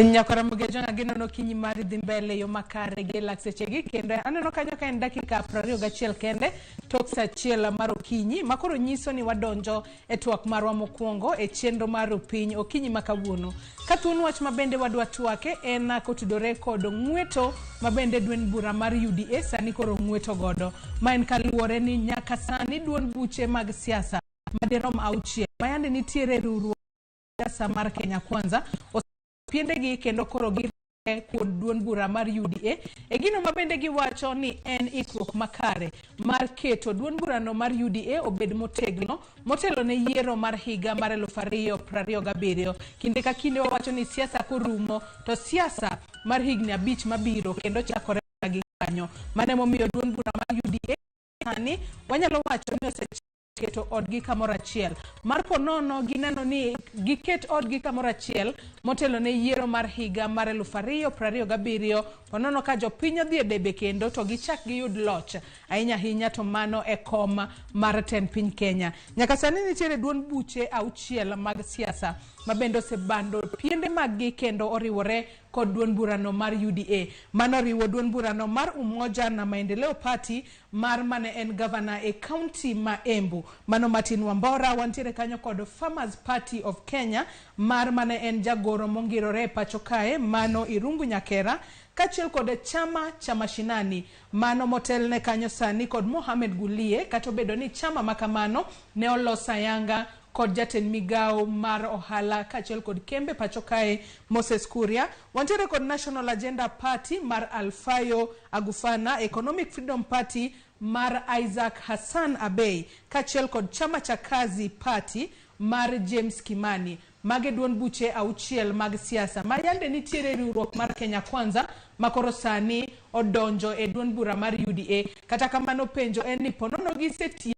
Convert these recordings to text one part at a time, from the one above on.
Nyakora Jona geno okinyi mari dhi mbele yo makare gi lak sechegi kendo aneno kanyo ka en dakika 21 kende tok sa 1 mar okinyi makoro nyiso ni wadonjo e twak marwa mokwongo e chenro mar piny okinyi ma kawuono. Ka thuon wach ma bende wadwa twake en kotudore kod ng'weto ma bende duond bura mar UDA sani koro ng'weto godo. Ma en kaluwore ni nyaka sani duond buche mag siasa madirom 6 ma yande nitiere e riwruok siasa mar Kenya Kwanza piendegi kendo koro gi kuom duond bura mar UDA e gino ma bende giwacho ni en ikruok makare mar keto duond burano mar UDA obed motegno motelo ne yiero mar higa mar 2027. Kinde ka kinde wawacho ni siasa korumo to siasa mar higni 5 mabiro kendo chakore gi kanyo. Mano emomiyo duond bura mar UDA sani wanyalo wacho ni oseketo odgi kamoro achiel mar ponono gineno ni giket odgi kamoro achiel motelo ne yiero mar higa mar 2027 ponono ka jopiny odhi e debe kendo to gichak giyud loch ahinya ahinya to mano e kom mar tend piny Kenya. Nyaka sani nitiere duond buche 6 mag siasa ma bende osebando piende maggi kendo oriwore kod duond burano mar UDA. Mano oriwo duond burano mar Umoja na Maendeleo Party mar mane en gavana e kaunti ma Embu mano Martin Wambora. Wantiere kanyo kod Farmers Party of Kenya mar mane en jagoro mongirore e pacho kae mano Irungu Nyakera, kaachiel kod chama cha Mashinani mano motelne kanyo sani kod Mohamed Gulie, kata obedo ni chama makamano ne olos ayanga kod jatend migawo mar ohala kaachiel kod kembe pacho kae Moses Kuria. Wantiere kod National Agenda Party mar Alfayo Agufana, Economic Freedom Party mar Isaac Hassan Abey, kaachiel kod Chama cha Kazi Party mar James Kimani. Mage duond buche 6 mag siasa ma yande nitiere e riwruok mar Kenya Kwanza makoro sani odonjo e duond bura mar UDA. Kata kamano penjo en ni ponono gisetieko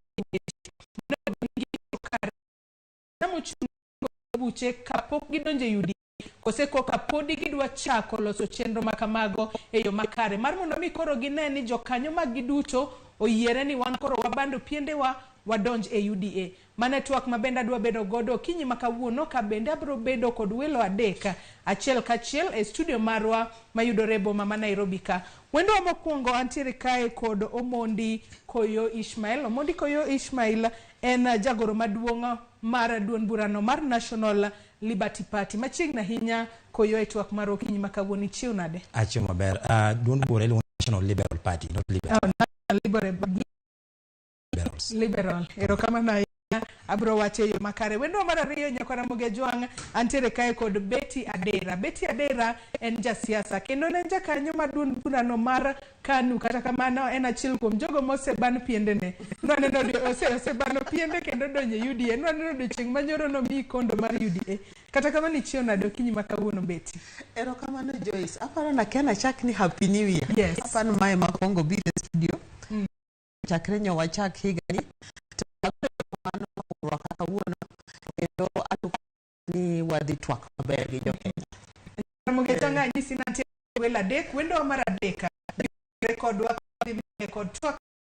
buche kapok gidonjo e UDA kose koka podi gidwa chako loso chenro makamago e yo makare mar mondo mi koro gine ni jokanyo mag giduto oyiere ni wan koro wabando piendewa wadonj e UDA. Mano e twak ma bende adwa bedo godo okinyi ma kawuono ka bende abiro bedo kod welo 3 achiel kachiel e studio marwa mayudore e boma ma Nairobi ka. Wendowa mokwongo antiere kae kod Omondi Koyo Ishmael. Omondi Koyo Ishmael en jagoro maduong' mar duond burano mar National Liberty Party. Machiegni ahinya Koyo e twak mar okinyi ma kawuono. Ichiew nade? Achiew maber. Duond bura iluongo National Liberal Party, not Liberal. Oh, National Liberal. Liberals. Liberal. Erokamano ahinya. Abro wacho e yo makare. Wendo mar ariyo Nyakwar Ramogi Ajwang' antiere kae kod Betty Adera. Betty Adera en jasiasa kendo en jakanyo mar duond burano mar KANU. Kata kamano en achiel kuom jogo moseban piendene. Nwaneno osebano piende kendo donjo e UDA. Nwaneno odiochieng' manyoro nomiyi kondo mar UDA. Kata kamano ichiew nade okinyi ma kawuono Betty? Erokamano Joyce. Aparo na kia nachak ni Happy New Year. Yes. Aparo mae makwongo biro e studio. Chakre nyo wachak higani. To erokamano rwaka kawuono kendo alupo ni wadhi twak maber gi jo-Kenya. Ramogi Ajwang' anyisi ni antiere welo 3. Wendowa mar 3 biro kodwa kod twak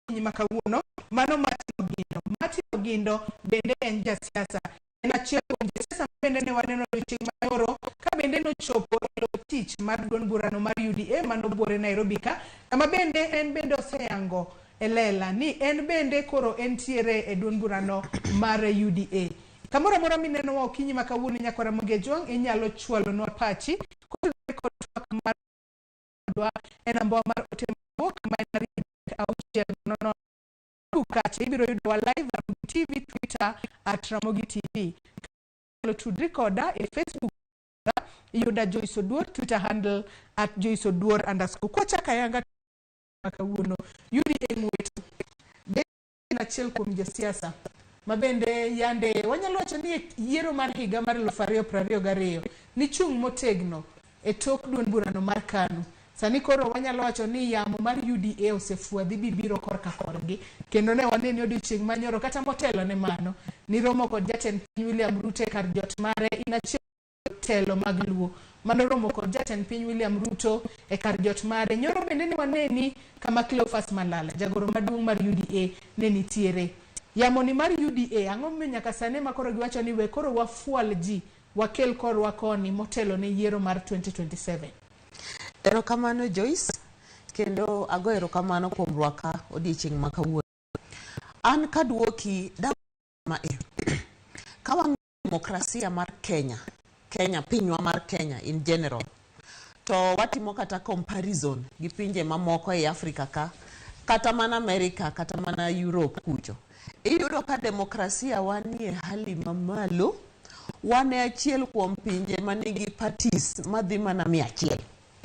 okinyi ma kawuono mano Martin Ogindo. Martin Ogindo bende en jasiasa. En achiel kuom josiasa bende ne waneno odiochieng' manyoro ka bende nochopo e lo tich mar duond burano mar UDA manobuore Nairobi ka, kama bende en bende oseyango e lela ni en bende koro entiere e duond burano mar UDA. Kamoro amora minenowa okinyi ma kawuono Nyakwar Ramogi Ajwang' inyalo chwalonwa pachi kotudore kod twak marwa e namba mar ote mawuok ma en 2 6 0 0. Kacha ibiro yudowa live Ramogi TV, Twitter at Ramogi TV. Inyalo tudri koda e Facebook yuda Joyce Oduor, Twitter handle at Joyce Oduor underscore. Kwachako ayanga kawuono, UDA ng'weto. En achiel kuom josiasa ma bende yande wanyalo wacho ni yiero mar higa mar 2022 nichung' motegno e tok duond burano mar KANU. Sani koro wanyalo wacho ni yamo mar UDA osefwadhi bibiro korka korgi kendo ne waneni odiochieng' manyoro kata motelo ne mano niromo kod jatend piny William Ruto e kar jot mare. In achiel telo mag Luo manoromo kod jatend piny William Ruto e kar jot mare. Nyoro bende ne waneni kama Cleophas Malala, jagoro maduong' mar UDA ne nitiere. Yamo ni mar UDA, ang'o momiyo nyaka sani ema koro giwacho ni we koro wafual ji wakel korwa koni motelo ne yiero mar 2027. Erokamano Joyce, kendo ago erokamano kuom rwaka odiechieng' ma kawuono. An kaduoki ma e ka wang'iyo demokrasia mar Kenya, Kenya pinywa mar Kenya in general, to watimo kata comparison gi pinje mamoko e Afrika ka, kata mana America, kata mana Europe kucho. Iyudo ka demokrasia wa nie hali mamalo, wan e achiel kuom pinje manigi parties madhi mana 100.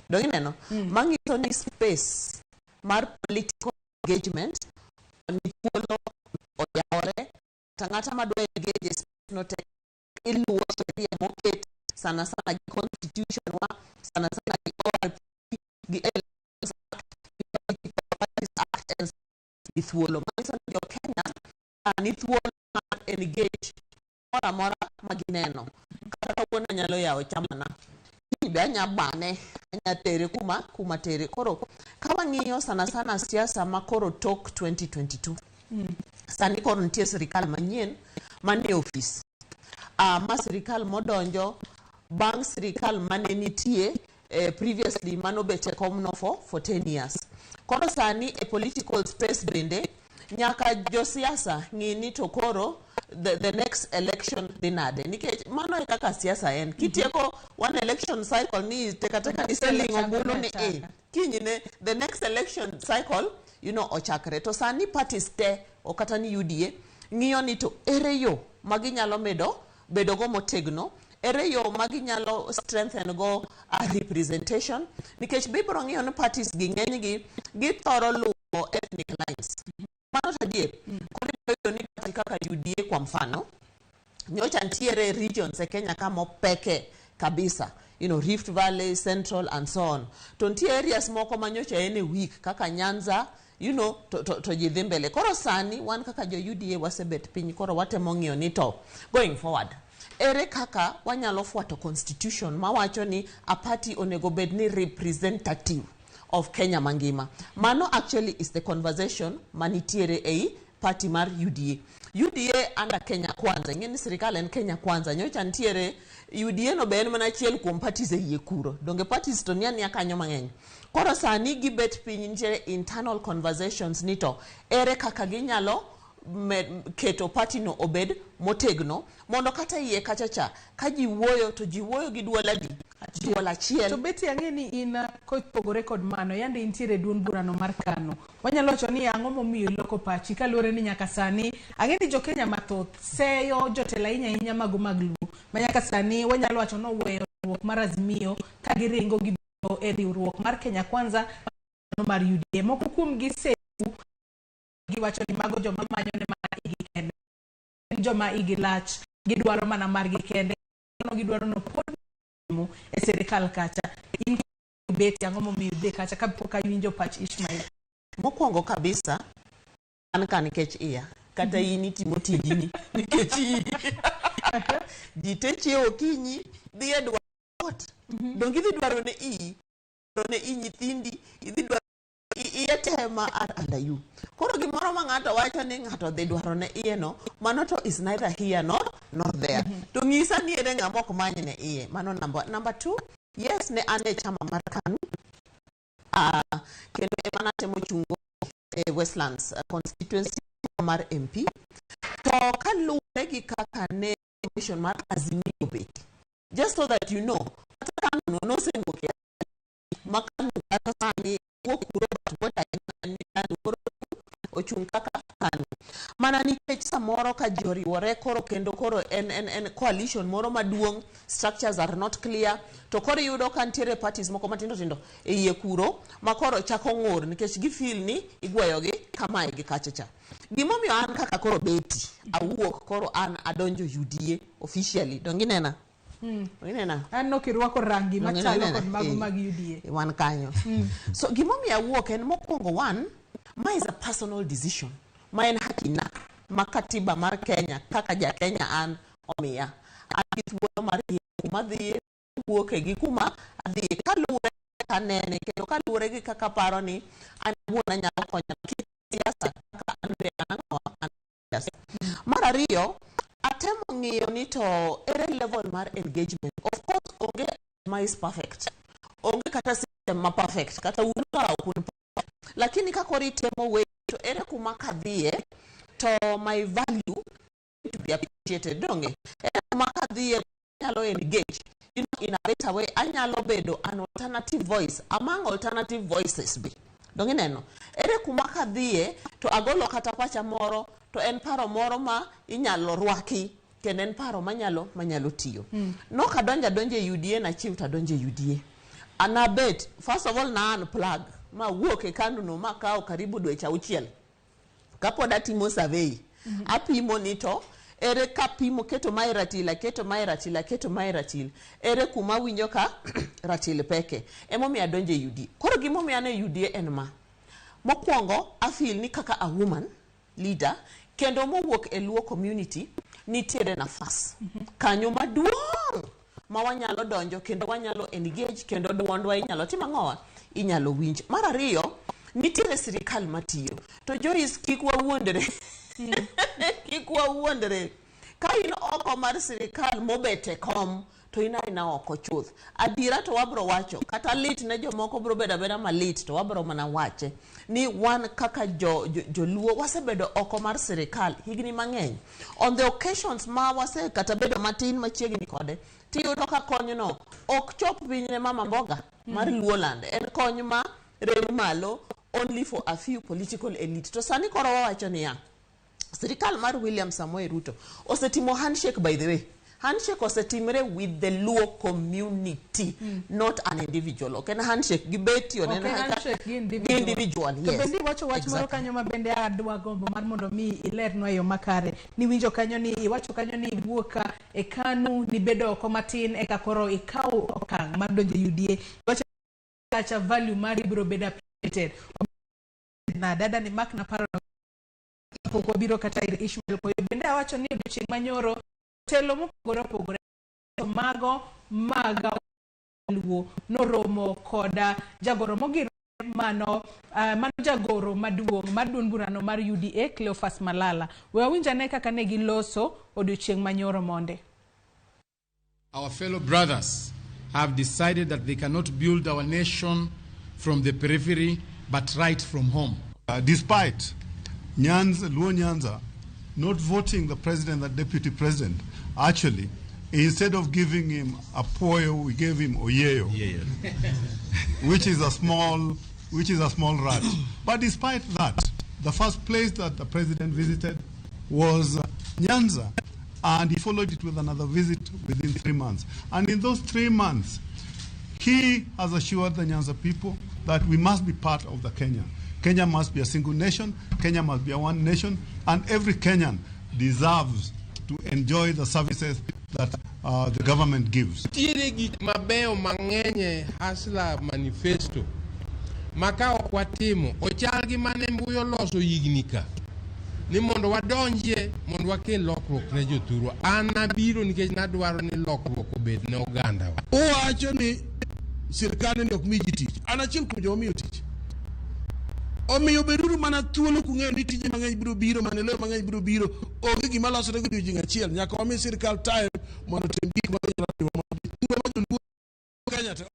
Dong ineno? Manyiso ni space mar political engagement ni thuolo oyawore to ng'ata madwa engage e space no te iluwo sheria moket sana sana gi constitution wa sana sana gi ORP gi Elections Act, gi Political Parties Act and gi thuolo manyiso ni jo Kenya ni thuolo mar engage moro amora ma gineno kata kawuono anyalo yawo chamana kiny be anya bane anya tere kuma tere koro ka wang'iyo sana sana siasa ma koro tok 2022 sani koro nitie sirikal manyien manie ofis ma sirikal modonjo bang' sirikal mane nitie previously manobet e komno for 10 years. Koro sani e political space bende nyaka josiasa ng'i ni to koro the next election dhi nade nikech mano e kaka siasa en kitieko one election cycle ni tekateka ni selling ombulu ni e kinyne the next election cycle ochakre to sani parties te okata ni UDA ng'iyo ni to ere yo ma ginyalo medo bedo go motegno ere yo ma ginyalo strengthen go a representation nikech bibiro ng'iyo ni parties gi ng'enygi githoro luwo ethnic lines mano to adier koro ibiro yudo ni party kaka UDA kwa mfano nyocha ntiere regions e Kenya ka mopeke kabisa Rift Valley, Central and so on to nitie areas moko ma nyocha en e weak kaka Nyanza to ji dhi mbele koro sani wan kaka jo UDA wasebet piny koro watemo ng'iyo ni to going forward ere kaka wanyalo fuato constitution mawacho ni a party onego bed ni representative of Kenya mangima mano actually is the conversation manitiere ei party mar UDA UDA under Kenya Kwanza ing'e ni sirikal en Kenya Kwanza nyocha nitiere UDA no be en mana achiel kuom parties e iye kuro donge parties to nia nia kanyo mang'eny koro sani gibet piny nitiere internal conversations ni to ere kaka ginyalo keto party no obed motegno mondo kata iye kacha cha ka ji wuoyo to ji wuoyo gi duol adi duol achiel To Betty ang'e ni in kopogore kod mano yande intiere e duond burano mar KANU wanyalo wacho ni ang'o momiyo iloko pachi kaluwore ni nyaka sani ang'e ni jo-Kenya mathoth seyo jotelo ahinya ahinya mago mag Luo ma nyaka sani wanyalo wacho ni oweyo riwruok mar Azimio ka giringo gibiro e riwruok mar Kenya Kwanza mar UDA moko kuom gi giwacho ni mago joma manyo ne mana igi kende joma igi lach gidwaro mana margi kende gidwaro no pod e sirikal kacha in Betty ang'o momiyo idhi kacha kapok awinjo pach Ishmael mokwongo kabisa an ka nikech iya kata in itimo tijni nikech iyi ji te chiewo okinyi dhi e dwaro ot donge idhi dwaro ne iyi dwaro ne i nyithindi idhi dwaro iye te ma are under you koro gimoro ma ng'ato wacho ni ng'ato dhi dwaro ne iye no mano to is neither here nor there to ng'isa ni ere ng'ama ok many ne iye mano number two yes ne an e chama mar KANU kendo ema natemo chungo e Westlands constituency mar MP to kaluwore gi kaka ne mission mar Azimio bet just so that you know kata KANU no nosewuok e ma KANU kata sani wuok kuro but what I know ni KANU koro ochung' kaka KANU mana nikech samoro ka ji oriwore koro kendo koro en coalition moro maduong' structures are not clear to koro iyudo ka nitiere parties moko matindo tindo e iye kuro ma koro chako ng'ur nikech gi feel ni igweyogi kamae gi kacha cha gimomiyo an kaka koro Betty awuok koro an adonjo UDA officially donge inena inena aneno kirwako rangi machalo kod mago mag UDA wan kanyo so gimomiyo awuok en mokwongo one ma is a personal decision ma en hakina ma katiba mar Kenya kaka ja Kenya an omiya an gi thuolo mar yiero kuma adhiye wuoke gi kuma adhiye kaluwore kaka anene kendo kaluwore gi kaka aparo ni an awuon anyalo konyo siasa kaka an be an ang'owa an siasa. Mar ariyo atemo ng'iyo ni to ere level mar engagement. Of course onge ma is perfect, onge kata system ma perfect, kata un ka ok un perfect. Lakini ka koro itemo we to ere kuma kadhiye to my value to be appreciated, donge ere kuma kadhiye anyalo engage in a better way, anyalo bedo an alternative voice among alternative voices be, donge ineno ere kuma kadhiye to agolo kata pacha moro to en paro moro ma inyalo rwaki kendo en paro manyalo tiyo. Nok adonjo adonjo e UDA nachiw to adonjo e UDA anabet. First of all, na unplug ma wuok e KANU no makawo karibu dweche 6 kapod atimo survey, apimo ni to ere kapimo keto mae ratil, aketo mae ratil, aketo mae ratil, ere kuma winjo ka ratil peke. Emomiyo adonjo e UDA. Koro gimomiyo an e UDA en ma: mokwongo, afeel ni kaka a woman leader kendo mowuok e Luo community, nitiere nafas kanyo maduong' ma wanyalo donjo kendo wanyalo engage kendo duondwa inyalo tim ang'owa, inyalo winj. Mar ariyo, nitiere sirikal matiyo to Joyce, kik wawuondre, kik wawuondre. Ka in oko mar sirikal mobet e kom to in aina oko chuth. Adiera to wabro wacho, kata lit ne jomoko bro bedo abeda malit, to wabro mana wache ni wan kaka joluo wasebedo oko mar sirikal higni mang'eny. On the occasions ma wase kata bedo matin machiegni kode, tiyudo ka konyno ok chop piny ne mama mboga mar Luoland, en kony ma rem malo only for a few political elite. To sani koro wawacho niya, sirikal mar William Samoei Ruto osetimo handshake. By the way, handshake osetimre with the Luo community, not an individual. Ok en handshake gi Betty. Ok en handshake gi individual. Individual. To yes. Bende iwacho wach moro kanyo ma bende adwa gombo mar mondo mi ilernwa e yo makare. Niwinjo kanyo ni iwacho kanyo ni iwuok e KANU, nibedo oko matin eka koro ikaw okang' mar donjo e UDA. Iwacho kacha value mari biro bedo appreciated. Na dada ni mak na paro pok wabiro kata ir Ishmael Koyo. Bende awacho ni odiochieng' manyoro telo mopogore opogore to mago mag Luo noromo koda jagoro mogir mano jagoro maduong' mar duond burano mar UDA, Cleophas Malala. We wawinj ane kaka ne giloso odiochieng' manyoro monde. Our fellow brothers have decided that they cannot build our nation from the periphery, but right from home. Despite Nyanza, Luo Nyanza not voting the president and deputy president, actually, instead of giving him Apoyo, we gave him Oyeyo, which is a small rat. But despite that, the first place that the president visited was Nyanza, and he followed it with another visit within 3 months. And in those 3 months, he has assured the Nyanza people that we must be part of the Kenya. Kenya must be a single nation, Kenya must be a one nation, and every Kenyan deserves to enjoy the services that the government gives. Nitiere gik mabeyo mang'eny e Hustler Manifesto ma ka ok watimo ochal gi mane Mbuyu oloso higni ka ni mondo wadonjie mondo wakel lokruok ne jothurwa. An nabiro nikech nadwaro ni lokruok obed ne ogandawa. Uwacho ni sirkal ni ok mi ji tich. An achiel kuom joma miyo tich. Omiyo beduru mana thuolo kung'eyo ni tije mang'eny biro biro, maendeleo mang'eny biro biro. Onge gima losore godiochieng' achiel. Nyaka wami sirkal time mondo otim gik ma ginyalo timo mondo thuolo ma joluo Kenya te.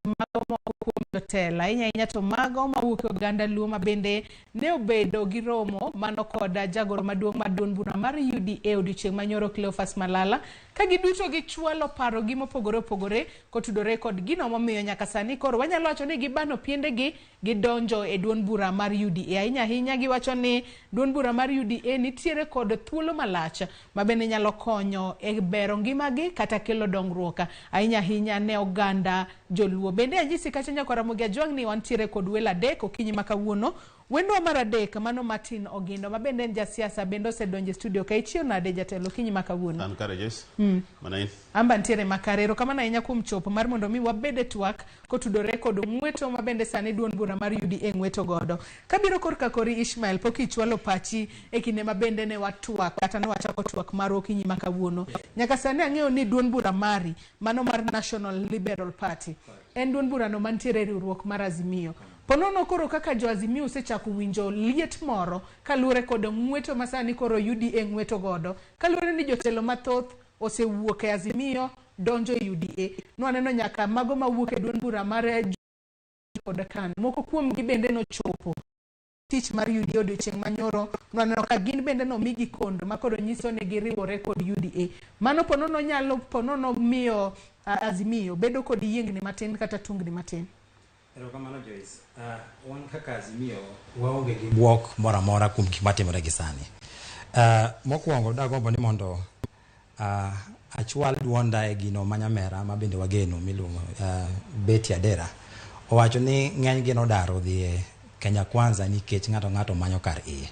Mago moko kuom jotelo, ahinya ahinya to mago mawuok e oganda Luo ma bende ne obedo gi romo mano kod jagoro maduong' mar duond bura mar UDA odiochieng' manyoro, Cleophas Malala, ka giduto gichwalo parogi mopogore opogore kotudore kod gino momiyo nyaka sani koro wanyalo wacho ni gibano piendegi gidonjo e duond bura mar UDA. Ahinya ahinya giwacho ni duond bura mar UDA nitiere kod thuolo malach ma bende nyalo konyo e bero ngimagi kata kelo dongruok ahinya ahinya ne oganda joluo. Bende anyisi kacha, nyakwa Ramogi Ajwang', ni wantiere kod welo adek okinyi ma kawuono. Wendwa mar adek mano Martin Ogindo ma bende en jasiasa bende osedonjo e studio ka. Ichiew nade, jatelo, okinyi ma kawuono? An kare, Joyce. Mana in? Amba ntiere makare. Erokamano ahinya kuom chopo mar mondo mi wabed e twak kotudore kod ng'weto ma bende sani duond bura mar UDA ng'weto godo. Kabiro korka kori, Ishmael, pok ichwalo pachi e kinde ma bende ne watwak kata ne wachako twak marwa okinyi ma kawuono. Nyaka sani ang'eyo ni duond bura mari mano mar National Liberal Party En duond burano mantiere e riwruok mar Azimio. Ponono koro kaka jo Azimio osechako winjo liet moro kaluwore kod ng'weto ma sani koro UDA ng'weto godo. Kaluwore ni jotelo mathoth osewuok e Azimio donjo e UDA. Nwaneno nyaka mago mawuok e duond bura mar kod KANU. Moko kuomgi bende nochopo tich mar UDA odiochieng' manyoro. Nwaneno ka gin bende nomigi kondo ma koro nyiso ni giriwore kod UDA. Mano ponono nyalo ponono miyo Azimio bedo kod yiengni matin kata tungni matin. Erokamano Joyce. Wan kaka Azimio waonge gi bwok moro amora kuom gik matimore gi sani. Mokwongo dagombo ni mondo achwal duonda e gino ma nyamera ma bende wageno miluongo Betty Adera. Owacho ni ng'eny gi nodar odhi e Kenya Kwanza nikech ng'ato ng'ato manyo kar iye.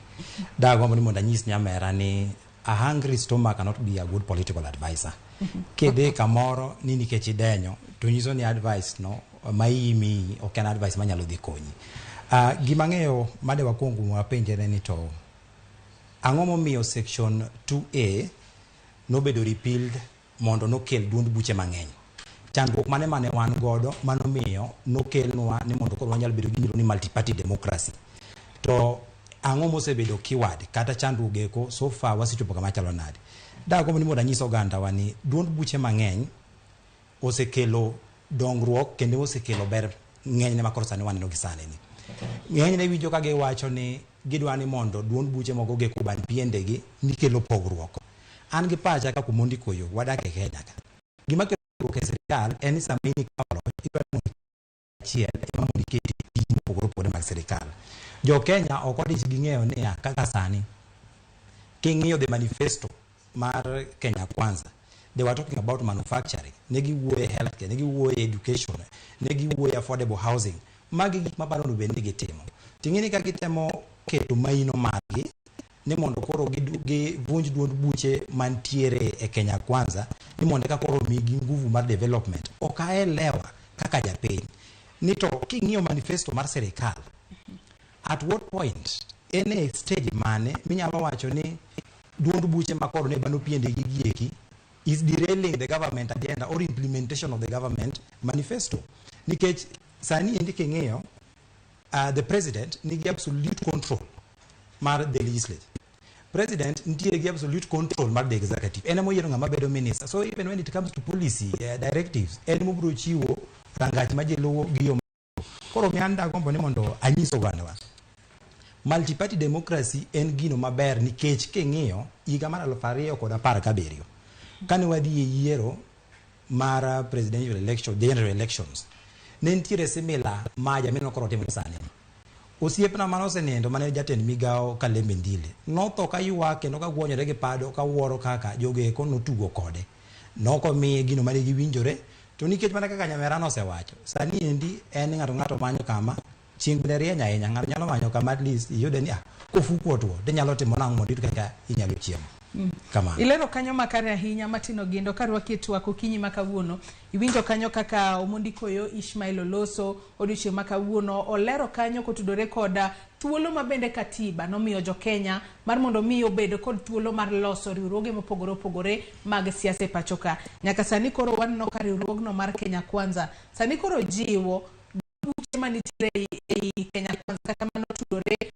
Dagombo ni mondo anyis nyamera ni a hungry stomach cannot be a good political advisor. Kidhi kamoro ni nikech idenyo to nyiso ni advice no ma iyi miyi ok en advice manyalo dhi konyi. Gima ng'eyo made wakwong wapenjre ni to ang'o momiyo section 2A nobedo repealed mondo nokel duond buche mang'eny. Chandruok mane mane wan godo manomiyo nokelnwa ni mondo koro wanyal bedo gi gimiluongo ni multi-party democracy. To ang'o mosebedo keyword kata chandruok eko so far wasechopo kama chalo nade. Dagombo ni mondo anyis oganda wa ni duond buche mang'eny osekelo dongruok kendo osekelo ber ng'enyne ma koro sani waneno gi sani ni. Ng'enyne iwinjo ka giwacho ni gidwa ni mondo duond buche moko go oban piendegi nikelo pogruok. An gi pacha kaka Omondi Koyo wadak e Kenya ka. Gima kelo pogruok e sirikal en ni sama in ikawo loch idwa ni mondo achiel ema mondo iketi tij mopogore opogore mag sirikal. Jo Kenya ok odich gi ng'eyo niya kaka sani king'iyo the manifesto mar Kenya Kwanza they were talking about manufacturing, ne giwuoye healthcare, ne giwuoye education, ne giwuoye affordable housing. Magi gik maparo onego bed ni gitimo. Ting'e ni ka gitemo keto maino margi ni mondo koro givunj duond buche mantiere e Kenya Kwanza ni mondo eka koro migi nguvu mar development. Ok aelewa kaka japiny ni to king'iyo manifesto mar sirikal at what point en e stage mane minyalo wacho ni duond buche ma koro ne bano piende gi gieki is derailing the government agenda or implementation of the government manifesto. Nikech sani endi king'iyo the president nigi absolute control mar the legislature. President nitiere gi absolute control mar the executive. En ema oyiero ng'ama bedo minister. So even when it comes to policy directives, en mobiro chiwo rangach ma ji luwo gi yo. Koro mi an dagombo ni mondo anyis ogandawa. Multi-party democracy en gino maber nikech king'iyo higa mar 2017 kane wadhi e yiero mar presidential election, general elections, ne nitiere similar maja mineno koro timore sani. Osiepna mane osenindo mane jatend migawo Kalembe Ndile notho ka ywak kendo ka gwonyore gi pado ka wuoro kaka jogo eko notugo kode. Nokomiye gino mane giwinjore to nikech mana kaka nyamera nosewacho sani endi en ni ng'ato ng'ato manyo kama chieng' bende rieny ahinya ng'ato nyalo manyo kama at least iyude ni ah kofuku otuo tinyalo timo nang'o mondo iyud kaka inyalo chiemo. Kamano. Ilero kanyo makare ahinya Martin Ogindo karwaki e twak okinyi ma kawuono. Iwinjo kanyo kaka Omondi Koyo Ishmael Oloso odiochieng' ma kawuono olero kanyo kotudore koda thuolo ma bende katiba nomiyo jo Kenya mar mondo mi obed kod thuolo mar loso riwruoge mopogore opogore mag siasa e pacho ka. Nyaka sani koro waneno ka riwruogno mar Kenya Kwanza sani koro jiwo buche manitiere ei Kenya Kwanza kata manotudore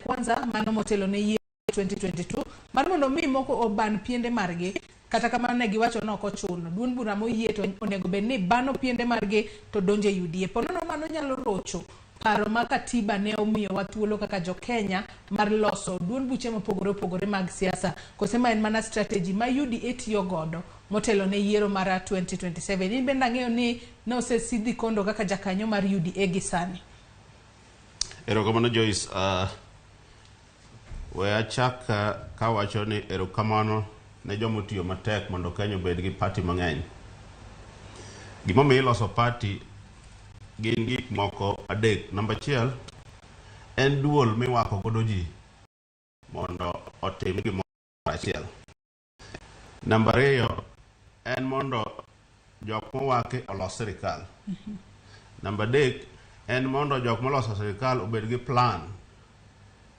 Kwanza mano motelo ne yiero 2022 mar mondo mi moko oban piende margi. Kata kamano ne giwacho ni ok ochuno duond bura moyie to onego bed ni bano piende margi to donjo e UDA. Ponono mano nyalo rocho paro ma katiba ne omiyowa thuolo kaka jo Kenya mar loso duond buche mopogore opogore mag siasa kose ma en mana strategy ma UDA tiyo godo motelo ne yiero mar 2027. In bende ang'eyo ni ne osesidhi kondo kaka jakanyo mar UDA gi sani. Erokamano Joyce. We achak kawacho ni erokamano ne joma otiyo matek mondo Kenya obed gi party mang'eny. Gimomiyo iloso party gin gik moko adek. Namba achiel en duol miwako godo ji mondo otim gimoro achiel. Namba ariyo en mondo jok mowaki olos sirikal. Namba adek en mondo jok moloso sirikal obed gi plan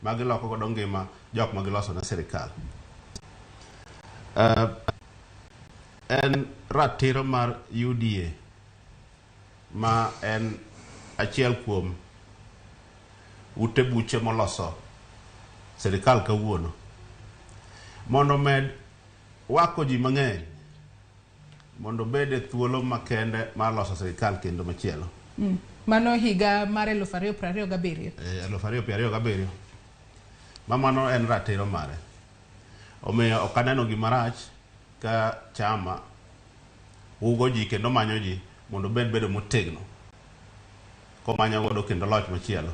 ma giloko godo ngima jok ma giloso ne sirikal. En ratiro mar UDA ma en achiel kuom ute buche moloso sirikal kawuono mondo med wako ji mang'eny mondo obed e thuolo makende mar loso sirikal kendo machielo. Mano higa mar 2027. 2027 ma mano en ratiro mare. Omiyo ok aneno gima rach ka chama ugo ji kendo manyo ji mondo obed bedo motegno komanyo godo kendo loch machielo.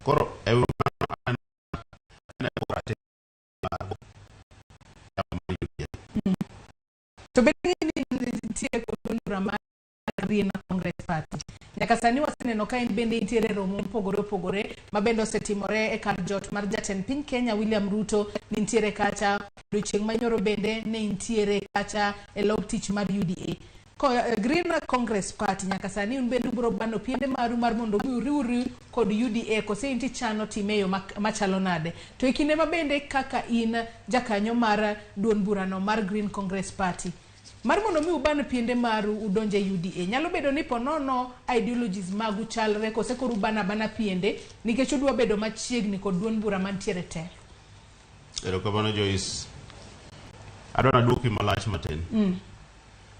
Koro e wi mano aneno ratiro mar chama mar UDA. To bende ni nitie kod bura mar Green Congress Party. Nyaka sani waseneno ka in bende intiere romo mopogore opogore ma bende osetimore e kar jot mar jatend piny Kenya William Ruto nintiere kacha odiochieng' manyoro bende ne intiere kacha e log tich mar UDA. Green Congress Party nyaka sani un bende ubiro bano piende maru mar mondo mi uriwru kod UDA kose in tichano time e yo machalo nade. To e kinde ma bende kaka in jakanyo mar duond burano mar Green Congress Party, mar mondo mi uban piende maru udonj e UDA, nyalo bedo ni ponono ideologies magu chalre kose koro ubano abana piende nikech udwa bedo machiegni kod duond bura mantiere telo. Erokamano Joyce. Adwa naduoki malach matin.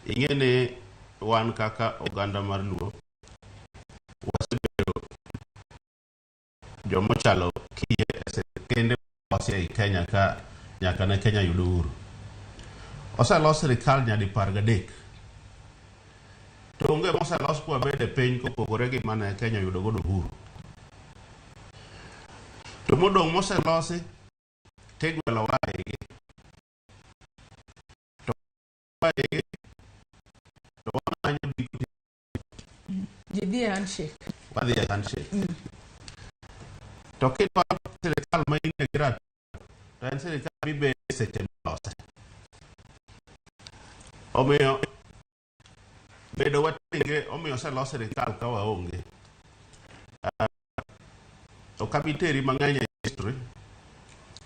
Ing'e ni wan kaka oganda mar Luo wasebedo jomochalo kiye e sirkende molos ei Kenya ka nyaka ne Kenya yud uhuru. Oselos sirikal nyadi 13. To onge moselos kwabed e piny kopogore gi mane Kenya oyudo godo uhuru. To modong' moselosi tigwelowa e igi. To wa e igi to wang'anyo giko Ji dhi e handshake. Wadhi e handshake. To kidwaro sirikal ma in gi ratiro to en sirikal mibede seche milose. Omiyo bedo watenge omiyo oselos sirikal ka waonge. Ok abi teri mang'eny e history,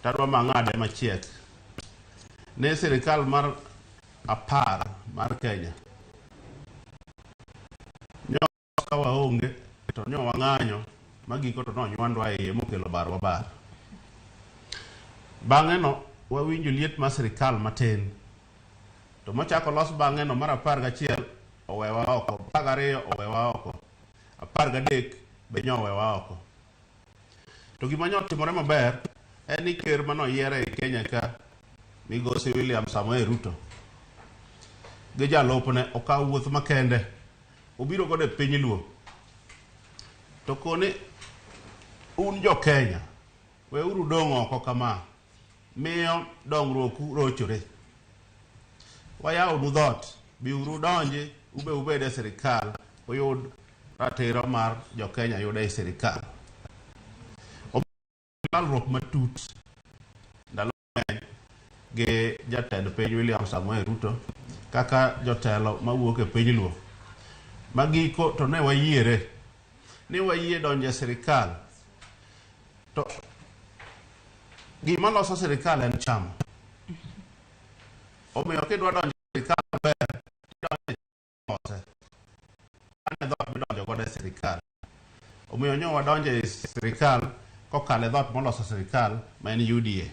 tadwa mang'ade machiek. Ne sirikal mar 10 mar Kenya nyo ka waonge to nyo wang'anyo magiko to nonywandwa e iye mokelo bar wabar. Bang'e no wawinjo liet mar sirikal matin to mochako los bang'e no mar 11 owewa oko, 12 owewa oko, 13 be nyo owewa oko. To gima nyo otimore maber en ni ker manoyier ei Kenya ka migosi William Samoei Ruto gi jalupne okawo wuoth makende obiro godo e piny Luo to koni un jo Kenya weuru dong' oko kama miyo dongruoku rochore. Wayawonu dhoot, biuru udonji ube ubed e sirikal uyud ratiro mar jo Kenya yudo e sirikal. Lalruok matut ndalo mang'eny gi jatend piny William Samoei Ruto kaka jotelo mawuok e piny Luo. Magiko to ne wayiere ni wayie donjo e sirikal to gima loso sirikal en chama. Omiyo kidwa donjo e sirikal maber, tidonjo e lose. Mano e dhoot midonjo godo e sirikal. Omiyo nyo wadonjo e sirikal kokalo e dhoot moloso sirikal ma en UDA.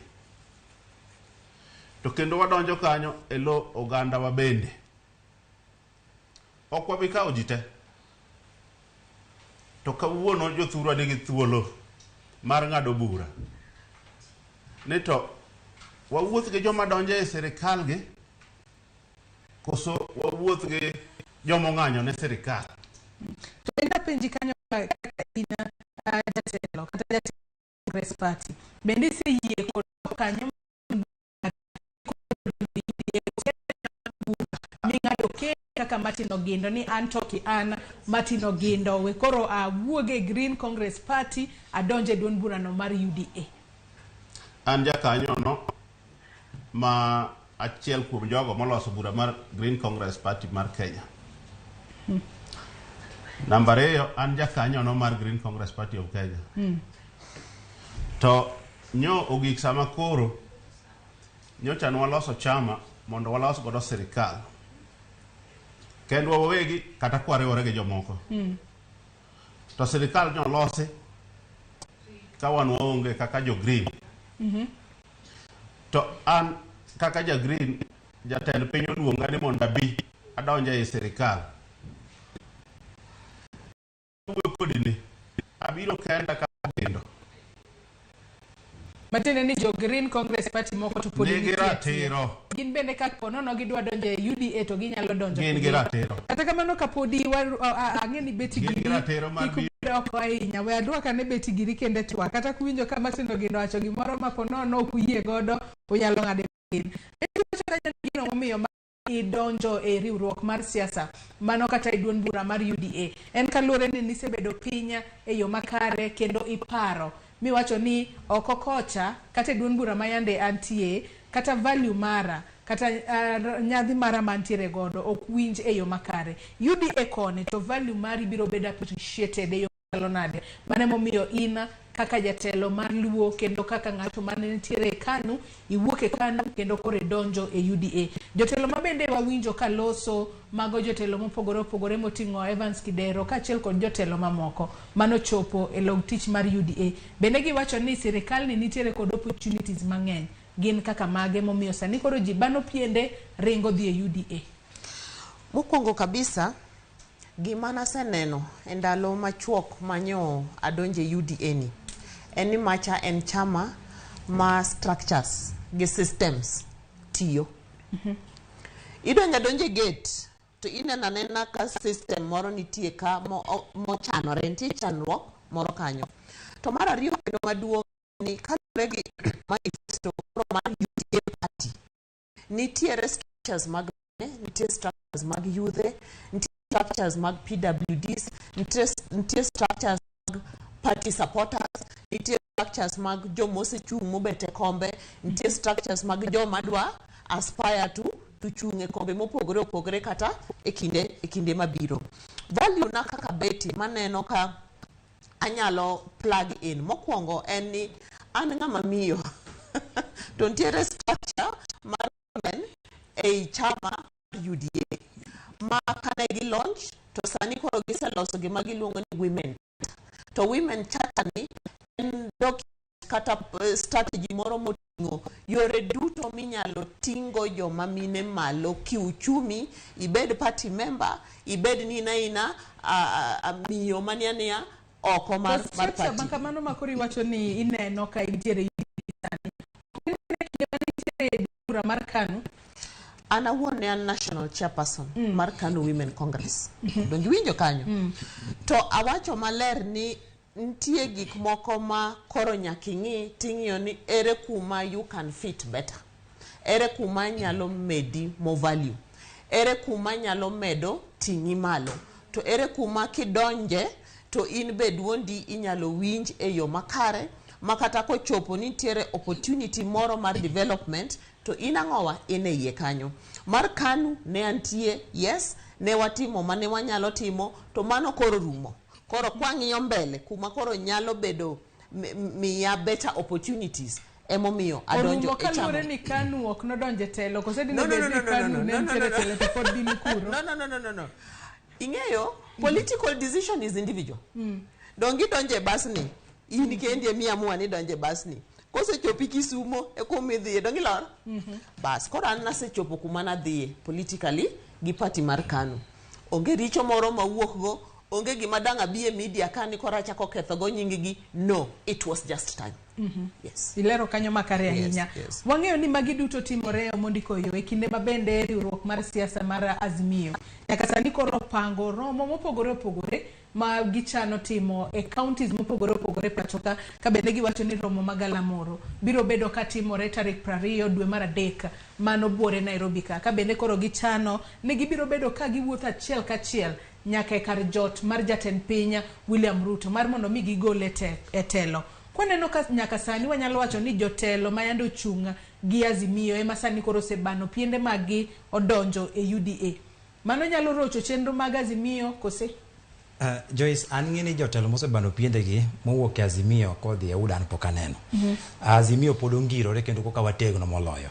To kendo wadonjo kanyo e lo oganda wa bende. Ok wabi kawo ji te. To kawuono jothurwa nigi thuolo mar ng'ado bura ni to wawuoth gi joma donjo e sirikal gi koso wawuoth gi joma ong'anyo ne sirikal. To bende apenji kanyo kaka in jatelo kata jatend Congress Party, bende iseyie kod kanyo ming'ado kaka Martin Ogindo ni an to ki an Martin Ogindo we koro awuog e Green Congress Party adonje e duond burano mar UDA. An jakanyono ma achiel kuom jogo moloso bura mar Green Congress Party mar Kenya. Namba ariyo, an jakanyono mar Green Congress Party of Kenya. To nyo ogik sama koro nyocha ne waloso chama mondo walos godo sirikal. Kendwa wawegi kata kwariwore gi jomoko. To sirikal nolosi ka wan waonge kaka jo Green. To an kaka ja Green, jatend piny oluonga ni mondo abi adonj ei sirikal. Awuoyo kodi ni, abiro kenda ka kendo. Matiende ni jo Green Congress Party moko to pod Nigi nitie. ratiro. Gin bende ka po nono gidwa donjo e UDA to ginyalo donjo. Gin gi ratiro. Kata kamano kapodi ang'e ni Betty Gin gi Giri ratiro mar kik ubed oko ahinya. We adwok ane Betty Giri kende twak. Kata kuwinjo ka Martin Ogino owacho gimoro ma po nono ok uyie godo, unyalo ng'ade matin. Betty wacho kanyo ni gino momiyo ma idonjo e riwruok mar siasa mano kata e duond bura mar UDA en kaluwore ni nisebedo piny e yo makare kendo iparo miwacho ni oko kocha kata e duond bura ma yande antie kata value mara kata nyadhi mara mantiere godo ok winj e yo makare. UDA koni to value mari biro bedo appreciated e yo machalo nade. Mano emomiyo in kaka jatelo mar Luo kendo kaka ng'ato mane nitiere e KANU, iwuok e KANU kendo koro idonjo e UDA. Jotelo ma bende wawinjo ka loso mago jotelo mopogore opogore moting'o Evans Kidero kaachiel kod jotelo mamoko manochopo e log tich mar UDA. Bende giwacho ni sirikal ni nitiere kod opportunities mang'eny. Gin kaka mage momiyo sani koro ji bano piende ringo dhi e UDA? Mokwongo kabisa, gima naseneno e ndalo machuok manyo adonje UDA ni, en ni macha en chama ma structures gi systems tiyo. Idonjo adonja e gate to ineno anena ka system moro nitie ka mochanore, nitie chandruok moro kanyo. To mar ariyo kendo maduong' ni kaluwore gi manifesto koro mar UDA party, nitiere structures mag mine, nitie structures mag yudhe, nitie structures mag PWDs, nitie structures mag party supporters, nitie structures mag jomosechung' mobet e kombe, nitie structures mag joma dwa aspire to chung' e kombe mopogore opogore kata e kinde mabiro. Value na kaka Betty maneno ka anyalo plug in mokwongo en ni an ng'ama miyo to nitiere structure mar women ei chama mar UDA ma kane gi launch to sani koro giseloso gima giluongo ni women charter. To women charter ni en document kata strategy moro moting'o yore duto minyalo ting'o joma mine malo kiuchumi, ibed party member, ibed ni ina miyo mania nia oko mar Structure party. ma kamano ma koro iwacho ni ineno ka intiere UDA sani. Ineno kinde mane intiere e bura mar KANU, An awuon ne an national chairperson mar KANU Women Congress. Donge iwinjo kanyo? To awacho maler ni nitie gik moko ma koro nyaka ing'i ting'iyo ni ere kuma you can fit better. Ere kuma nyalo medi more value. Ere kuma nyalo medo ting'i malo. To ere kuma kidonje to in be duondi inyalo winj e yo makare ma kata kochopo ni nitiere opportunity moro mar development to in ang'owa in e iye kanyo. Mar KANU ne antie, yes, ne watimo mane wanyalo timo to mano koro rumo. Koro kwang'iyo mbele kuma koro nyalo bedo miya better opportunities emomiyo adonjo orumo e chama. Kaluwore ni KANU ok nodonjo e telo kose dine No, no, bed no, ni no, no, KANU no, ne no, no, nitiere no, e telo to pod gin kuro. No, no, no, no, no, no. Ing'eyo, political decision is individual. Donge idonjo e bus ni, in kendi emi amua ni idonjo e bus ni. Kosechopi Kisumo e kuma idhiye, donge ilor? Bas, koro an nasechopo kuma nadhiye politically gi party mar KANU. Onge richo moro mawuok go, onge gima dang' abi e media ka ni koro achako ketho go nying gi. No, it was just time. Yes. Ilero kanyo makare ahinya. Yes. Wang'eyo ni magi duto timore Omondi Koyo e kinde ma bende riwruok mar siasa mar Azimio nyaka sani koro pango romo mopogore opogore ma gichano timo e counties mopogore opogore pacho ka, ka bende giwacho ni romo ma galamoro biro bedo ka timore tarik 20 dwe mar adek mano buore Nairobi ka, ka bende koro gichano ni gibiro bedo ka giwuotho achiel kachiel nyaka e kar jot mar jatend piny William Ruto mar mondo mi gigole e telo. Kwaneno ka nyaka sani wanyalo wacho ni jotelo ma yande ochung' gi Azimio ema sani koro osebano piende mag-gi odonjo e UDA. Mano nyalo rocho chenro mag Azimio kose? Joyce, an ng'e ni jotelo mosebano piendegi mowuok e Azimio kodhi e UDA an pok aneno. Azimio pod ongirore kendo koka wategno moloyo.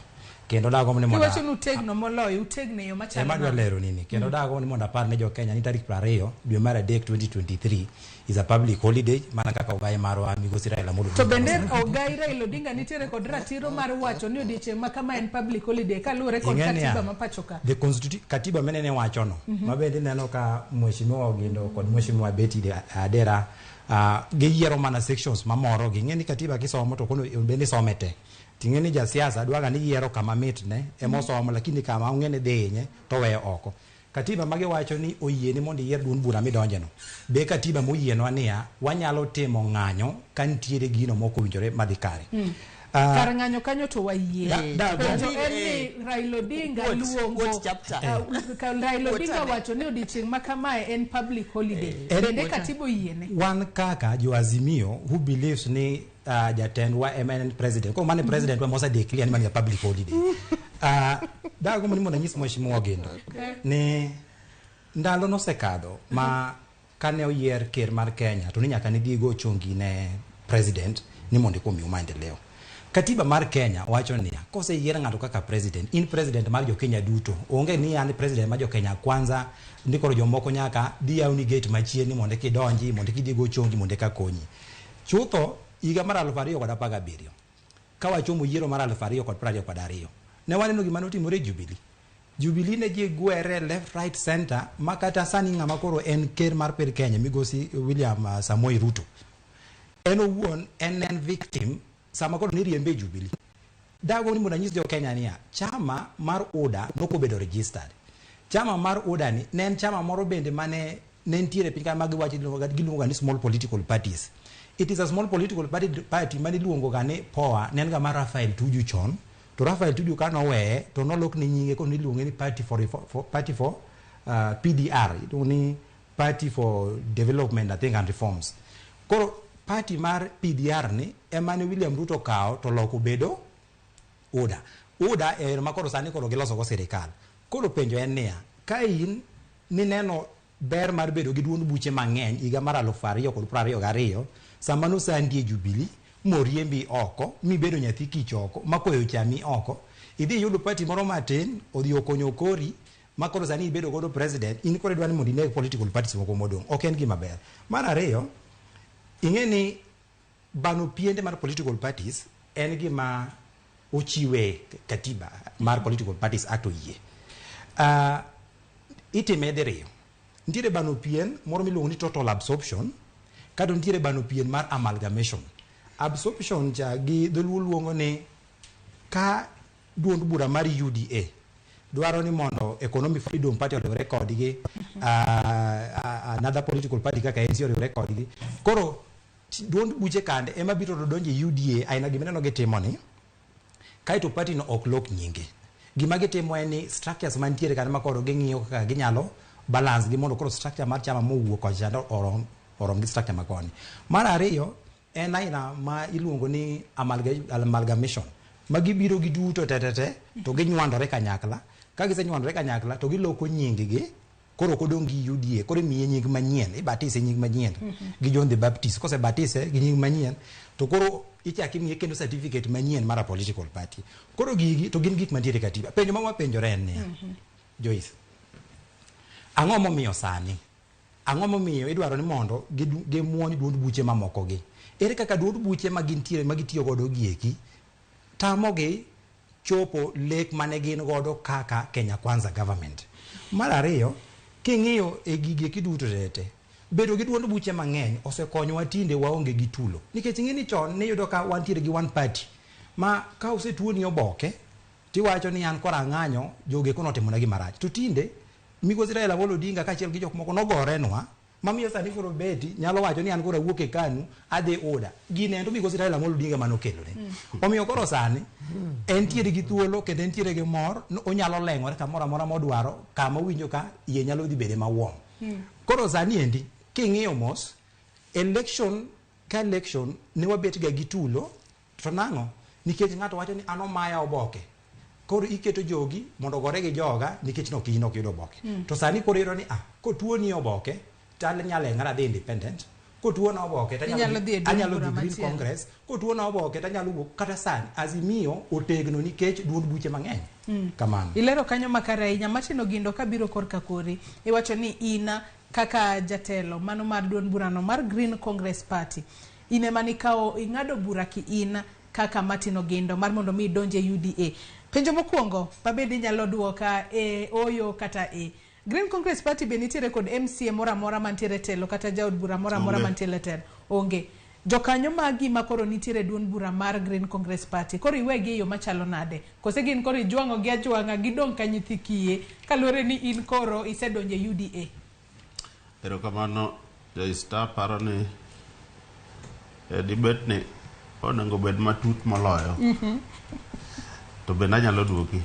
Kendo dagombo ni mondo Kiwacho ni utegno moloyo, utegno e yo machalo ema adwa nade? lero nini kendo dagombo ni mondo apar ne jo Kenya ni tarik 20 dwe mar 3 2023 is a public holiday mana kaka ogaye marwa migosi Raila Amolo To Odinga bende noseng'ado. ogai Raila Odinga nitiere kod ratiro mar wacho ni odiechieng' ma kama en public holiday kaluwore kod Ing'e niya, katiba ma pacho ka. The katiba minene wachono ma bende ineno ka mheshimiwa Ogindo kod mheshimiwa Betty Adera giyiero mana sections mamoro gi. Ing'e ni katiba kisomo to kono bende isome te. Ting'e ni jasiasa dwaga ni yiero kama mitne ema osomo lakini kama ong'e ni dhi hinye to oweyo oko. Katiba ma giwacho ni oyieni mondo iyier duond bura midonje no. Be katiba moyienwa niya wanyalo timo ng'anyo ka nitiere gino mok owinjore madhi kare. Kar ng'anyo kanyo to wayie. Da- Penjo en ni Raila Odinga Quote, luongo quote chapter. Ka Raila Quote Odinga ane. wacho ni odiechieng' ma kamae en public holiday. Bende katiba oyiene? Wan kaka jo Azimio who believes ni jatendwa ema en president. Koro mane president wa mose declare ni mano public holiday. Dagombo ni mondo anyis mheshimiwa Ogindo ni ndalo nosekadho ma kane oyier ker mar Kenya to ni nyaka nidhi go chongi ne president ni mondo ikomiu maendeleo. Katiba mar Kenya wacho niya, koseyier ng'ato kaka president, in president mar jo Kenya duto. Onge ni an president mar jo Kenya kwanza, ni koro jomoko nyaka dhi yawni gate machien ni mondo kidonji, mondo kidhi go chongi, mondo eka konyi. Chutho, higa mar 2017, ka wachomo yiero mar 2022, ne waneno gima notimore e Jubilee. Jubilee ne ji gwere left right center ma kata sani ng'ama koro en ker mar piny Kenya migosi William Samoei Ruto en owuon en victim sama koro niriembe e Jubilee. Dago ni mondo anyis jo Kenya niya, chama mar UDA nokobedo registered. Chama mar UDA ni ne en chama moro bende mane ne nitiere piny ka ma giwacho giluongo ga ni small political parties. It is a small political party mane iluongo ga ni POA, ne en ga mar Raphael Tuju chon. To Raphael Tuju ka noweye to nolok ne nyinge koro niluonge ni Party for PDR, iluongo ni Party for Development I think and Reforms. Koro party mar PDR ni ema ne William Ruto okawo to loko bedo UDA. UDA e ma koro sani koro giloso go sirikal. Koro penjo en niya, ka in nineno ber mar bedo gi duond buche mang'eny higa mar 2022, sama nosandi e Jubilee, moriembi oko, mibedo nyathi kich oko, ma koyo chami oko, idhi iyudo party moro matin, odhi okonyo kori, ma koro sani ibedo godo president, in koro idwa ni mondo ineg political parties moko modong'. Ok en gima ber. Mar ariyo, ing'e ni bano piende mar political parties en gima ochiwe katiba mar Political Parties Act oyie. Itime diriyo. Nitiere bano pien moro miluongo ni total absorption, kato nitiere bano pien mar amalgamation. Absorption cha gi dholuo luongo ni ka duond bura mar UDA dwaro ni mondo Economic Freedom Party oriwre kodgi, another political party kaka ANC oriwre kodgi. Koro duond buche kande ema biro to donjo e UDA aina gima ineno gitimo ni, kaeto party no ok lok nyinge. Gima gitimo en ni structures mantiere kanyo ma koro ging'iyo kaka ginyalo balance gi mondo koro structure mar chama mowuok kocha chande orom gi structure makoni. Mar ariyo en aina ma iluongo ni amalgamation. Ma gibiro giduto te te te to ginywandore kanyakla. Ka gisenywandore kanyakla to giloko nying gi, koro ok odong' gi UDA, koro imiye nying manyien, ibatise nying manyien gi John the Baptist. Kosebatise gi nying manyien to koro ichak imiye kendo certificate manyien mar a political party. Koro gigi to gin gik mantiere e katiba. Penjo ma wapenjore en niya, Joyce, ang'o momiyo sani? Ang'o momiyo idwaro ni mondo gimuony duond buche mamoko gi? Ere kaka duond buche ma gintiere ma gitiyo godo gieki tamogi chopo lek mane gin godo kaka Kenya Kwanza government? Mar ariyo, king'iyo e gigi eki duto tete, bedo gi duond buche mang'eny osekonyowa tinde waonge gi tulo. Nikech ing'e ni chon niyudo ka wantiere gi one party ma ka osetuoni oboke tiwacho ni an koro ang'anyo, jogi eko notimona gima rach. To tinde migosi Raila Amolo Odinga kaachiel gi jok moko nogorenwa mamiyo sani koro Betty nyalo wacho ni an koro awuok e KANU adhi UDA. Gini endo migosi Raila Amolo Odinga manokelone. Omiyo koro sani entiere gi thuolo kendo entiere gi mor, onyalo leng'ore kamoro amora modwaro, kama owinjo ka iye nyalo dhi bede mawuom. Koro sani endi king'iyo mos, election ka election ne wabet ga gi tulo, to nang'o? Nikech ng'ato wacho ni an omaya oboke. Koro iketo jogi mondo ogore gi joga nikech nok in ok yudo oboke. To sani koro iyudo ni kotuoni oboke to anyalo leng'ora adhi independent. Kotuona oboke to Inyalo dhi e duond anyalo bura dhi Green machielo. Congress. Kotuona oboke to anyalo wuok kata sani Azimio otegno nikech duond buche mang'eny. Kamano. Ilero kanyo makare ahinya. Martin Ogindo, kabiro korka kori, iwacho ni in kaka jatelo mano mar duond burano mar Green Congress Party, in ema nikawo ing'ado bura ki in kaka Martin Ogindo mar mondo mi idonj e UDA. Penjo mokwongo mabende inyalo duoka e oyo kata e. Green Congress Party be nitiere kod MCA moro amora mantiere e telo kata jaod bura moro amora Onge. mantiere e telo? Onge. Jokanyo magi ma koro nitiere e duond bura mar Green Congress Party, koro iwegi e yo machalo nade? Kose gin koro ijwang'o gi ajwang'a gidong' ka nyithi kiye kaluwore ni in koro isedonjo e UDA? Erokamano Joyce, aparo ni dibet ni onego bed matut moloyo. To bende anyalo duoki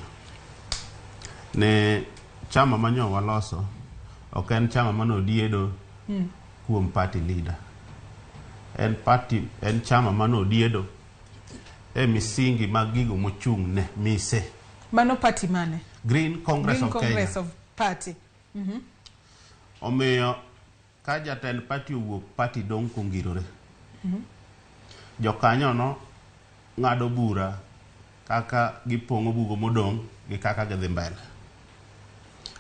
ni chama manyo waloso ok en chama mane odiedo kuom party leader. En party, en chama mane odiedo e misingi mag gigo mochung' ne mise. Mano party mane? Green Congress Green of Congress Kenya. of Party. Omiyo ka jatend party owuok, party dong' kongirore. Jokanyono ng'ado bura kaka gipong'o bugo modong' gi kaka gidhi mbele.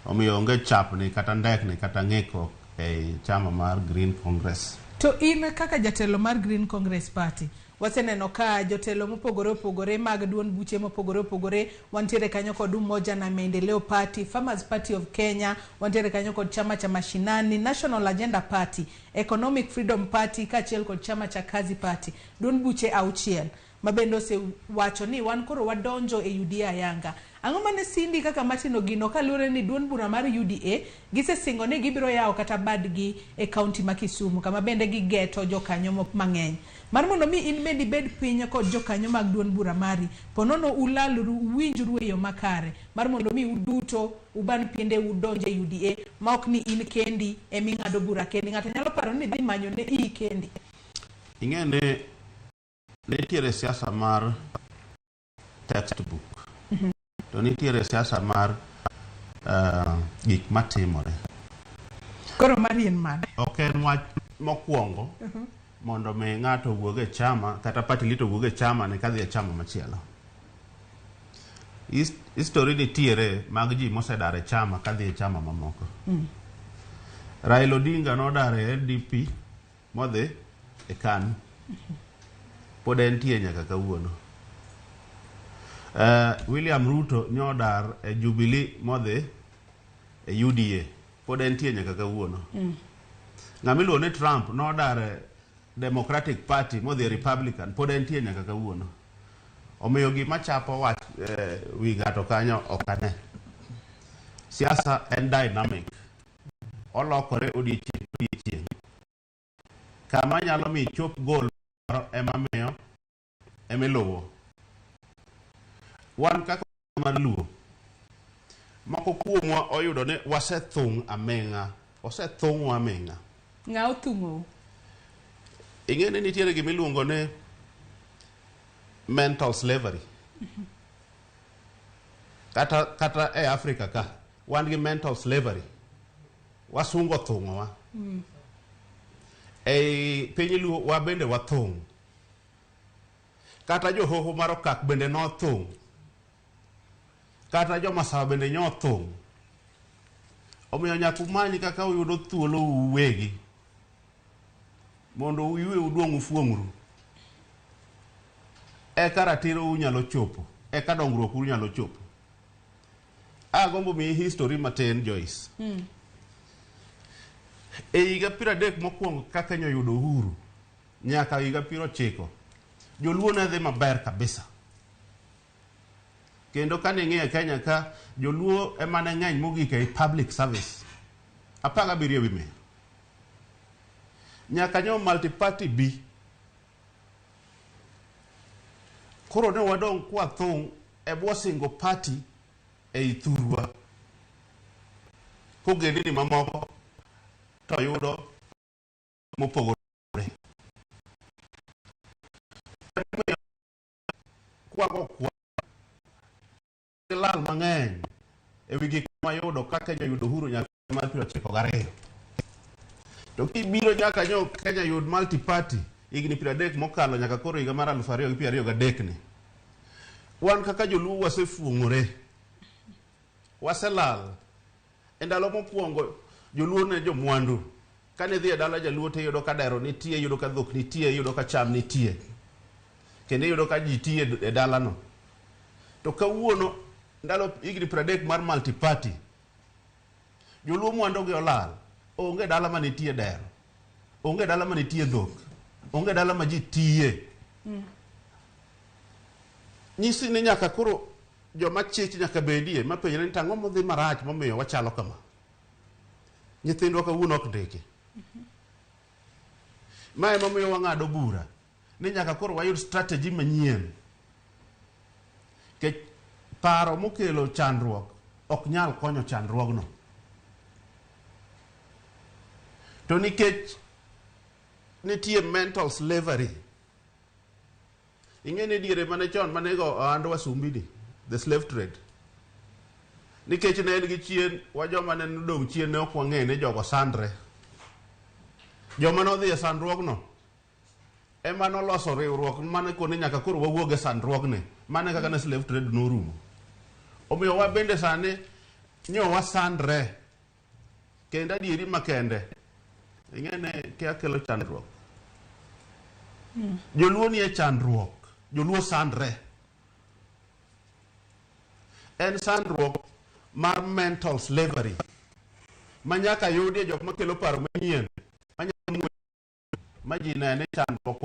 Omiyo onge chapni kata ndekni kata ng'ikruok ei chama mar Green Congress. To in kaka jatelo mar Green Congress Party, waseneno ka jotelo mopogore opogore mag duond buche mopogore opogore, wantiere kanyo kod Umoja na Maendeleo Party, Farmers Party of Kenya, wantiere kanyo kod chama cha Mashinani, National Agenda Party, Economic Freedom Party kaachiel kod chama cha Kazi Party. Duond buche auchiel mabende osewacho ni wan koro wadonjo e UDA ayanga. Ang'o mane sindi kaka Martin Ogindo kaluwore ni duond bura mar UDA gisesingo ni gibiro yawo kata badgi e kaunti ma Kisumu kama bende gigeto jokanyo mang'eny. Mar mondo mi in bende ibed piny kod jokanyo mag duond bura mari, ponono ulalru uwinjru e yo makare mar mondo mi uduto uban piende udonj e UDA ma ok ni in kendi eming'ado bura kendi. Ng'ato nyalo paro ni dhi manyo ne iyi kendi. Ing'e ni nitiere siasa mar textbook to nitiere siasa mar gik matimore. Koro mari en mane? Ok en wach mokwongo mondo mi ng'ato owuog e chama kata party leader owuog e chama ne kadhi e chama machielo. History nitiere mag ji mosedar e chama kadhi e chama mamoko. Raila Odinga nodar e LDP modhi e KANU. Pod entie nyaka kawuono. William Ruto nyodar e Jubilee modhi e UDA. Pod entie nyaka kawuono. Ng'ama iluongo ni Trump nodar e Democratic Party modhi e Republican. Pod entie nyaka kawuono. Omiyo gima chapo wach wi ng'ato kanyo ok ane. Siasa en dynamic. Olokore odiechieng' odiechieng'. Kama nyalo mi chop goal moro ema miyo emiluwo. Wan kaka mar Luo, moko kuomwa oyudo ni wasethung' aming'a. Osethung'wa aming'a. Ng'a othung'ou? Ing'e ni nitiere gima iluongo ni mental slavery. Kata e Afrika ka, wan gi mental slavery. Wasungu othung'owa. Ei piny Luo wabende wathung'. Kata johoho mar Okak bende nothung'. Kata jomasawa bende nyothung'. Omiyo nyaka umany kaka uyudo thuolo uwegi mondo uywe uduong' ufuong'ru. Eka ratiro unyalo chopo, eka dongruok unyalo chopo. Agombo miyi history matin Joyce. E higa 30 mokwongo ka Kenya oyudo uhuru nyaka higa 90, joluo ne dhi maber kabisa. Kendo kane ing'iyo Kenya ka, joluo ema ne ng'eny mogik ei public service. 17 ewi mia. Nyaka nyo multi-party bi. Koro ne wadong' kwathung' e bwo singo party ei thurwa. Kogendini mamoko to yudo mopogore. Kwago kwa lal mang'eny ewi gik mayudo ka Kenya oyudo uhuru nyaka mar 92. To kibiro nyaka nyo Kenya yud multi party higni 30 mokalo nyaka koro higa mar 2023 ni. Wan kaka joluo wasefuong'ore. Waselal. E ndalo mokwongo joluo ne jomwandu. Kane idhi e dala jaluo to iyudo ka dero nitie, iyudo ka dhok nitie, iyudo ka cham nitie. Kendo iyudo ka ji tiyo e dalano. To kawuono ndalo higni 30 mar multi party, joluo mwandu gi olal. Onge dala manitie dero. Onge dala manitie dhok. Onge dala ma ji tiye. Nyisi ni nyaka koro joma chich nyaka bedie mapenjre ni tang'o modhi marach momiyo wachalo kama. Nyithindwa kawuono ok ndiki. Ma emomiyo wang'ado bura ni nyaka koro wayud strategy manyien. Nikech paro mokelo chandruok ok nyal konyo chandruogno. To nikech nitie mental slavery. Ing'e ni diere mane chon mane go ohand wasumbini, the slave trade. Nikech ne en gi chien, wa joma ne odong' chien ne ok wang'e ni jogo sandre. Joma nodhi e sandruogno ema noloso riwruok mane kone nyaka koro wawuog e sandruogni. Mane kaka ne slave trade norumo. Omiyo wa bende sani nyo wasandre. Kendo adieri makende. Ing'e ni kia kelo chandruok. Joluo nie chandruok. Joluo sandre. En sandruok mar mental slavery. Ma nyaka yudie jok makelo paro manyien. Ma ji nene chandruok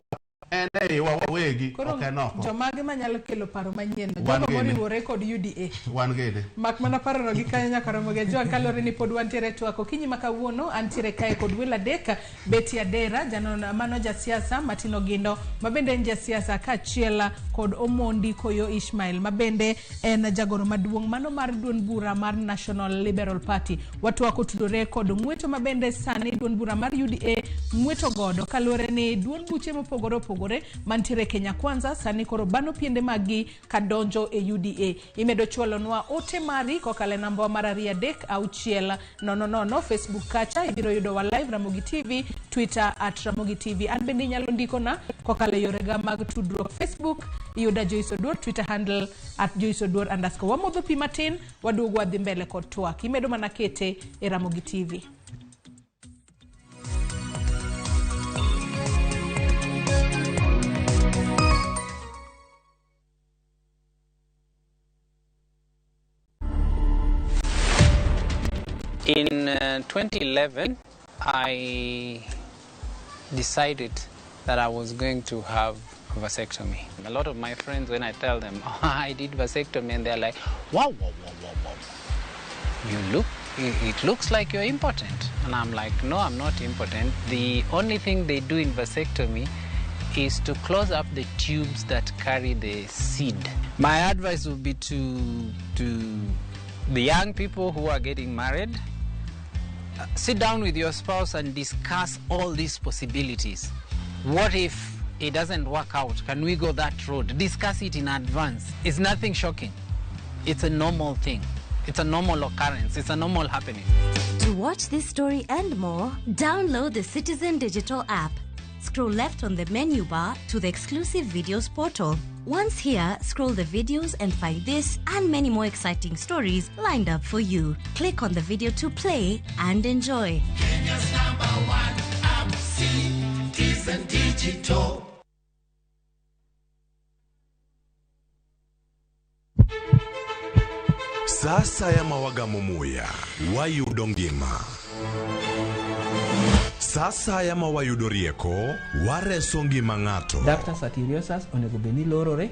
en e iwa wawegi ok en oko. Jomage manyalo kelo paro manyien no? Jogo moriwore kod UDA. Wan gene. Mak mana parono gi kanyo nyaka romo gi Ajwang' kaluwore ni pod wantiere twak okinyi ma kawuono antiere kae kod welo adek Betty Adera janon mano jasiasa Martin Ogindo ma bende en jasiasa kaachiel kod Omondi Koyo Ishmael ma bende en jagoro maduong' mano mar duond bura mar National Liberal Party. Watwak otudore kod ng'weto ma bende sani duond bura mar UDA ng'weto godo kaluwore ni duond buche mopogore opogore mantiere Kenya Kwanza sani koro bano piende maggi kadonjo e UDA. Imedo chwalonwa ote mari kokalo e namba mar 2 3 6 0 0 Facebook kacha ibiro yudowa live Ramogi TV, Twitter at Ramogi TV. An bende inyalo ndikona kokalo e yorega mag tudruok Facebook iyuda Joyce Oduor, Twitter handle at Joyce Oduor underscore. Wamodho pi matin, waduogo wadhi mbele kod twak. Imedo mana kete e Ramogi TV. In 2011, I decided that I was going to have a vasectomy. A lot of my friends, when I tell them, oh, I did vasectomy, and they're like, wow, wow, wow, wow, wow. It looks like you're impotent. And I'm like, no, I'm not impotent. The only thing they do in vasectomy is to close up the tubes that carry the seed. My advice would be to the young people who are getting married, sit down with your spouse and discuss all these possibilities. What if it doesn't work out? Can we go that road? Discuss it in advance. It's nothing shocking. It's a normal thing. It's a normal occurrence. It's a normal happening. To watch this story and more, download the Citizen Digital app. Scroll left on the menu bar to the exclusive videos portal. Once here, scroll the videos and find this and many more exciting stories lined up for you. Click on the video to play and enjoy. Kenya's #1 app, Citizen Digital. Sasa ya mawagamo muya, wayudo ngima. Sasa ya mawayudo rieko, wareso ngima ng'ato. Ductus arteriosus onego bed ni lorore,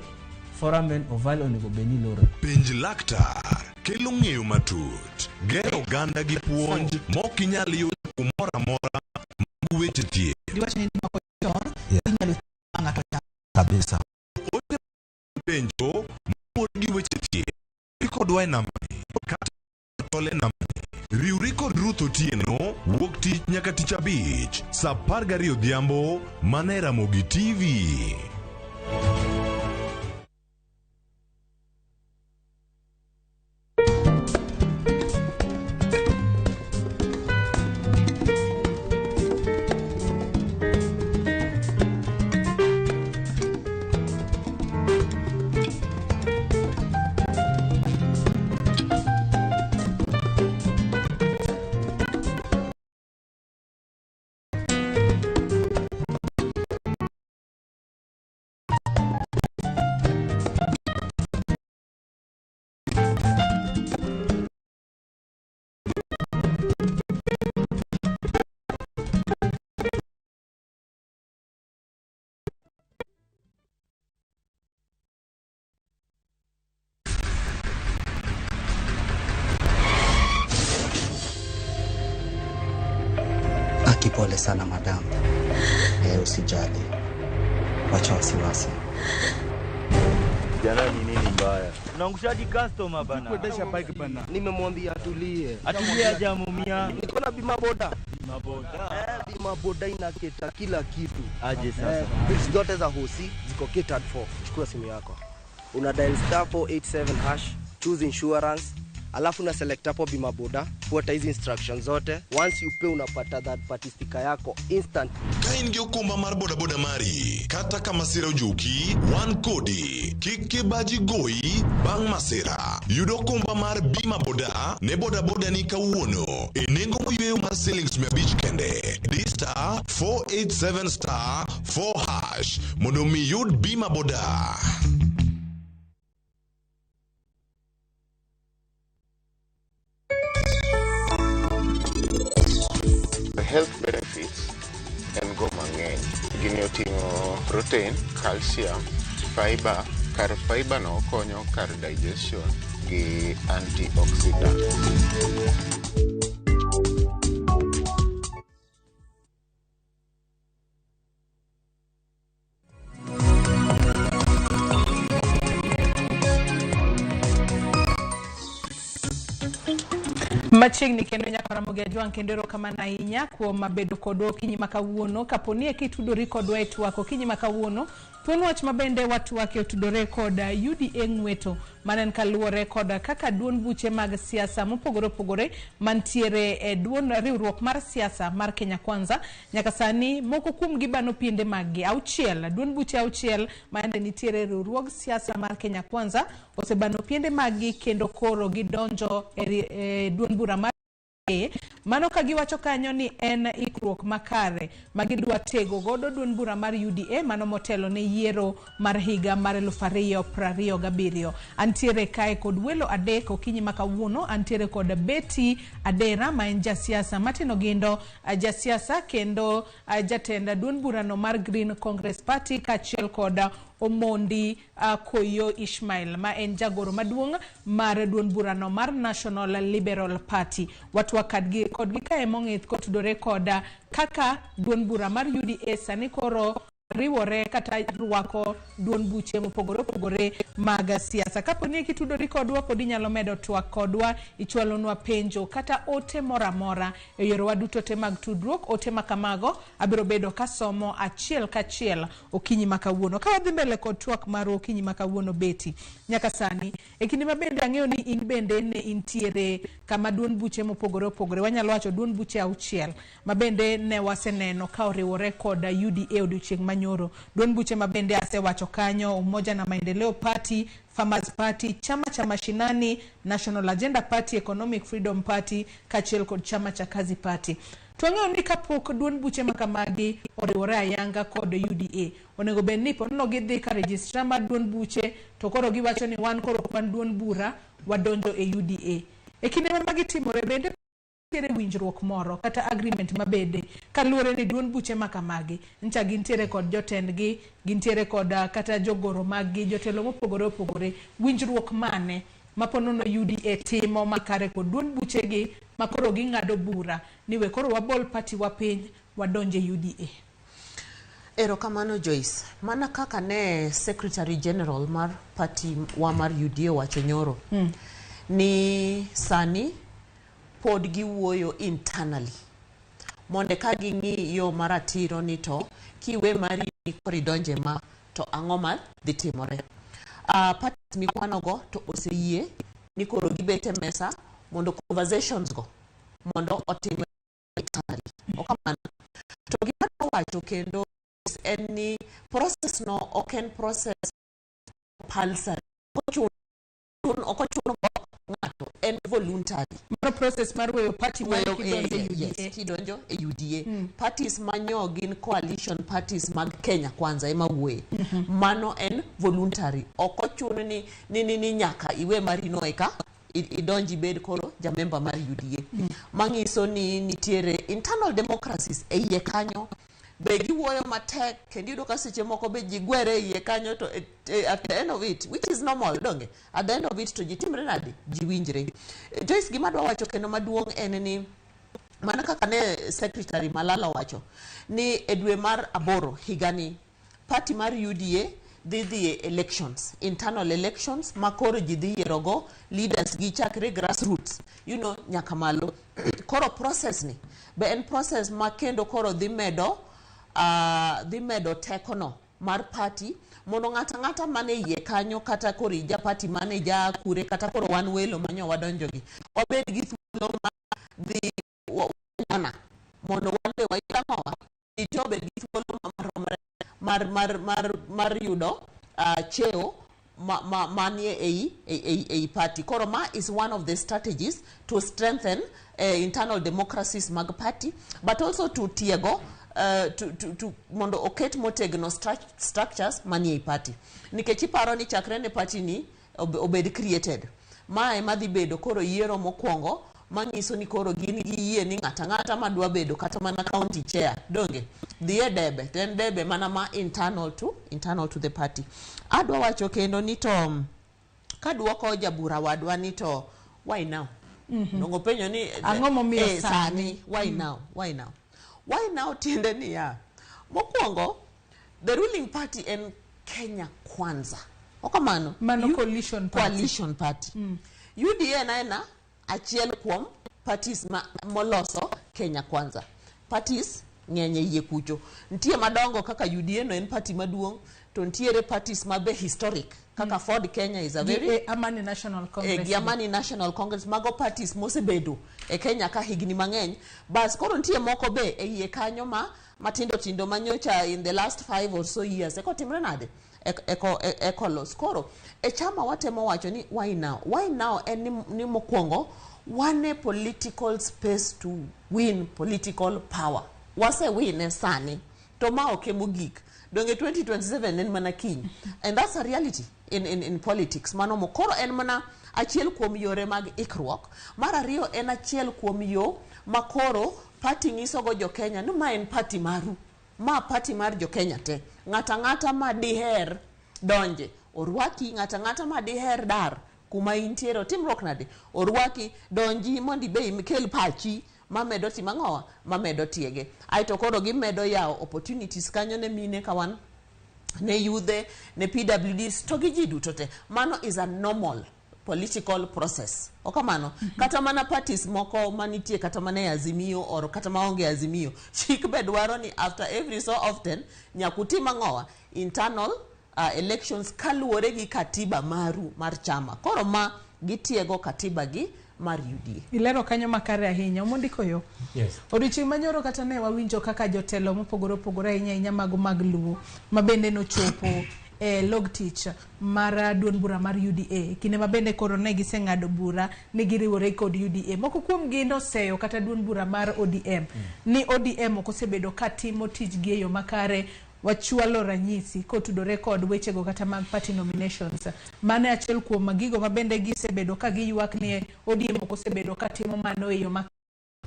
foramen ovale onego bed ni lorore. Penj laktar kelo ng'eyo matut, gero oganda gi puonj mok inyal yudo kumoro amora mag weche thieth. Diwach ni mako chon, inyalo ng'ato kabisa. Ote penjo mor gi weche thieth. Kodwa e nambani kata tole nambani. Riwri kod Ruth Otieno wuok tich nyaka tich abich saa 12 odhiambo mana e Ramogi TV. Pole sana madam. Eh, usijali. Wacha wasiwasi. Jana ni nini mbaya? Unaangushaji customer bana. Kuendesha bike bana. Nimemwambia atulie. Atulie aje amumia. Niko na bima boda. Bima boda. Eh, bima boda inaketa kila kitu. Aje sasa. Eh, bills zote za hosi ziko catered for. Chukua simu yako. Una dial star 487 hash, choose insurance, alafu una select hapo bima boda, fuata hizi instructions zote. Once you pay unapata third party sticker yako instant. Ka in gi okumba mar bodaboda mari, kata ka masira ojuki, wan kodi. Kik kibaji goyi bang' masira. Yud okumba mar bima boda ne bodaboda ni kawuono e nengo moyweyo mar silings 500 kende. Di star 487 star 4 hash mondo mi yud bima boda. The health benefits en go mang'eny. Gini oting'o protein, calcium, fiber. Kar fiber no konyo kar digestion gi antioxidant. Machiegni kendo nyaka Ramogi Ajwang' kendo erokamano ahinya kuom bedo kodwa okinyi ma kawuono. Kapo ni eka itudori kodwa e twak okinyi ma kawuono, thuon wach ma bende watwake otudore kod UDA ng'weto, mano en kaluwore kod kaka duond buche mag siasa mopogore opogore mantiere e duond riwruok mar siasa mar Kenya Kwanza nyaka sani moko kuom gi bano piende mag gi auchiel, duond buche auchiel ma nitiere e riwruog siasa mar Kenya Kwanza osebano piende mag gi kendo koro gidonjo e duond bura mar mano ka giwacho kanyo ni en ikruok makare ma gidwa tego godo duond bura mar UDA mano motelo ne yiero mar higa mar 2027. Antiere kae kod welo adek okinyi ma kawuono. Antiere kod Betty Adera ma en jasiasa Martin Ogindo, jasiasa kendo jatend duond burano mar Green Congress Party, kaachiel kod Omondi Koyo Ishmael ma en jagoro maduong' mar duond burano mar National Liberal Party. Watwak kodgi kae mong'ith kotudore kod kaka duond bura mar UDA sani koro riwore kata rwako duond buche mopogore opogore mag siasa. Kapo ni kitudori kodwa pod inyalo medo twak kodwa, ichwalonwa penjo kata ote moro amora e yorewa duto te mag tudruok. Ote ma kamago abiro bedo kasomo achiel kachiel okinyi ma kawuono. Ka wadhi mbele kod twak marwa okinyi ma kawuono, Betty, nyaka sani e kinde ma bende ang'eyo ni in bende ne intiere kama duond buche mopogore opogore, wanyalo wacho duond buche auchiel ma bende ne waseneno ka oriwore kod UDA odiochieng' manyoro. Duond buche ma bende asewacho kanyo: Umoja na Maendeleo Party, Farmers Party, Chama cha Mashinani, National Agenda Party, Economic Freedom Party kaachiel kod Chama cha Kazi Party. To wang'eyo ni kapok duond buche ma kamagi oriwore ayanga kod UDA, onego bed ni ponono gidhi ka registrar mar duond buche to koro giwacho ni wan koro ok wan duond bura, wadonjo e UDA. E kinde ma magi timore bende nitiere winjruok moro kata agreement mabende kaluwore ni duond buche ma kamagi ncha gintiere kod jotendgi, gintiere kod kata jogoro mag gi, jotelo mopogore opogore. Winjruok mane ma ponono UDA timo makare kod duond buchegi ma koro ging'ado bura ni we koro wabol party wa piny wadonje UDA? Erokamano Joyce. Mana kaka ne Secretary General mar party wa mar UDA owacho nyoro ni sani pod giwuoyo internally mondo ka ging'i yo maratiro ni to kiwe mari koro idonje ma to ang'o ma dhi timore. Parties mikwanogo to oseyie ni koro gibet e mesa mondo conversations go mondo otimre internally. Okamano. To gima adwa wacho kendo en ni process no ok en process compulsory. Ok ochuno ng'ato, en voluntary. Mano process mar weyo party mari Weyo, kidonjo e UDA. Yes, kidonjo e UDA. Parties manyo gin coalition parties mag Kenya Kwanza ema wuoye. Mano en voluntary. Ok ochuno ni nyaka iwe mari no eka idonj ibed koro jamemba mar UDA. Manyiso ni nitiere internal democracies e iye kanyo be giwuoyo matek kendo iyudo ka seche moko be ji gwere e iye kanyo to at the end of it, which is normal, donge at the end of it to ji timre nade, ji winjre. Joyce, gima adwa wacho kendo maduong' en ni Mana kaka ne Secretary Malala wacho ni e dwe mar 8 higani, party mar UDA dhi e elections, internal elections ma koro ji dhi yierogo leaders gi chakre grassroots nyaka malo. Koro process ni be en process ma kendo koro dhi medo tekono mar party mondo ng'ato ang'ata mane iye kanyo, kata koro ija party mane ja kure, kata koro wan welo manyo wadonjo gi wabed gi thuolo mar dhi wana mondo wan be wayud ang'owa, ji te obed gi thuolo maromre mar yudo cheo ma manie ei party. Koro ma is one of the strategies to strengthen internal democracies mag party, but also to tiego to mondo oket motegno structures manie ei party, nikech iparo ni chakre ne party ni obed created, ma ema dhi bedo koro yiero mokwongo manyiso ni koro gin gi yie ni ng'ato ang'ata madwa bedo kata mana county chair donge dhi e debe, to en debe mana ma internal to the party. Adwa wacho kendo ni to kaduoko jabura wadwa ni to why now? Dongo penjo ni Ang'o momiyo sani? Sani why now, why now, why now? Tiende niya, mokwongo the ruling party en Kenya Kwanza, okamano. Mano coalition party. Coalition party. UDA en aena achiel kuom parties ma moloso Kenya Kwanza. Parties ng'eny e iye kucho. Nitie madongo kaka UDA no en party maduong', to nitiere parties ma be historic kaka Ford Kenya is a Gi very Amani National Congress. Gi Amani National Congress, mago parties mosebedo e Kenya ka higni mang'eny. Bas koro nitie moko be e iye kanyo ma matindo tindo manyocha in the last 5 or so years eko timre nade, eko los. Koro e chama watemo wacho ni why now, why now en ni mokwongo wan e political space to win political power. Wase win sani, to ma ok e mogik. Donge 2027 en mana kiny? And that's a reality in politics. Mano mo koro en mana achiel kuom yore mag ikruok. Mar ariyo, en achiel kuom yo ma koro party nyisogo jo Kenya ni ma en party maru, ma party mar jo Kenya te. Ng'ato ang'ata ma diher donje orwaki, ng'ato ang'ata ma diher dar kuma intiere otimruok nade orwaki, donji mondo ibe ikel pachi mamedo timo ang'owa, mamedo tiege. Aeto koro gimedo yawo opportunities kanyo ne mine ka wan ne yudhe, ne PWDs to gi ji duto te. Mano is a normal political process, okamano. Kata mana parties moko manitie kata mana e Azimio or kata maonge Azimio, chik be dwaro ni after every so often nyaka utim ang'owa, internal elections kaluwore gi katiba maru mar chama. Koro ma gitiego katiba gi mar UDA. Ilero kanyo makare ahinya. Omondiko yo. Yes. Odiochieng' manyoro kata ne wawinjo kaka jotelo mopogore opogore, ahinya ahinya mago mag Luo ma bende nochopo e log tich mar duond bura mar UDA, kinde ma bende koro ne giseng'ado bura ni giriwore kod UDA. Moko kuom gi noseyo kata duond bura mar ODM ni ODM ok osebedo ka timo tijgi e yo makare. Wachwalo ranyisi kotudore kod wechego kata mag party nominations. Mano e achiel kuom gigo ma bende gisebedo ka giywak ni ODM ok osebedo ka timo mano e yo makare.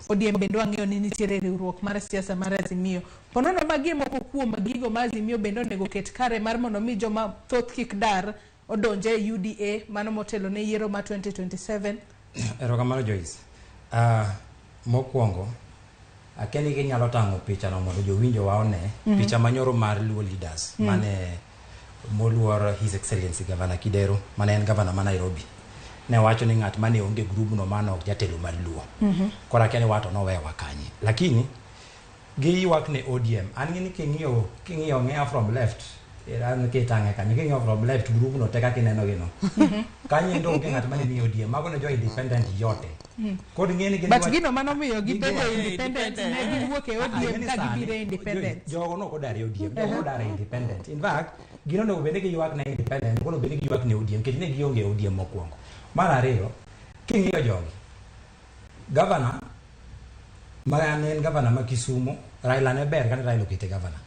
ODM bende wang'eyo ni nitiere riwruok mar siasa mar Azimio. Ponono magi e moko kuom gigo ma Azimio bende onego ket kare mar mondo mi joma thoth kik dar odonje e UDA mano motelo ne yiero ma 2027. Erokamano, Joyce. Mokwongo akia ni ginyalo tang'o pichano mondo jowinjo wa one. Picha manyoro mar Luo leaders mane moluor His Excellency Governor Kidero, mane en governor ma Nairobi, ne wacho ni ng'at mane onge grubno mano ok jatelo mar Luo. Koro akia ni wato nowewa kanye, lakini giywak ne ODM. An gi ni king'iyo ng'iya from left, an kitang'e kanyo, king'iyo from left, grubno te kaka ineno gi no kanyo endo onge ng'at mane ni ODM, mago ne jo independent yote. Kod ng'e ni gin But gino manomiyo gibedo independent, ne giwuok e ODM ka gibiro e independent. Jogo nok odar e ODM, jogo nodar e independent. In fact, gino onego bed ni giywak ne independent, onego bed ni giywak ne ODM nikech ne gionge e ODM mokwongo. Mar ariyo, king'iyo jogi, governor ma ne en governor ma Kisumu, Raila ne ber kane Raila okete governor.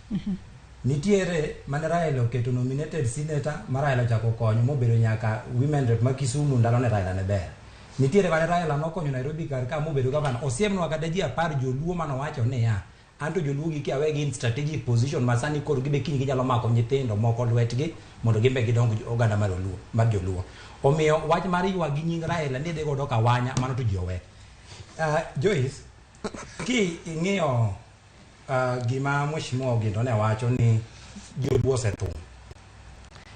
Nitiere mane Raila oketo nominated senator ma Raila ochako konyo mobedo nyaka women rep ma Kisumu ndalo ne Raila ne ber. Nitiere mane Raila nokonyo Nairobi kar ka mobedo governor. Osiemnwa kata ji 10 joluo manowacho niya, anto joluo gi kiawegi in strategic position ma sani koro gibe kiny ginyalo mako nyithindo moko lwetgi mondo gimbe gidong oganda mar oluo mar joluo. Omiyo wach mar ywak gi nying Raila ni idhi godo kawanya, mano to ji owe. Joyce, Ki ing'iyo gima Mheshimiwa Ogindo ne wacho ni joluo osethung'.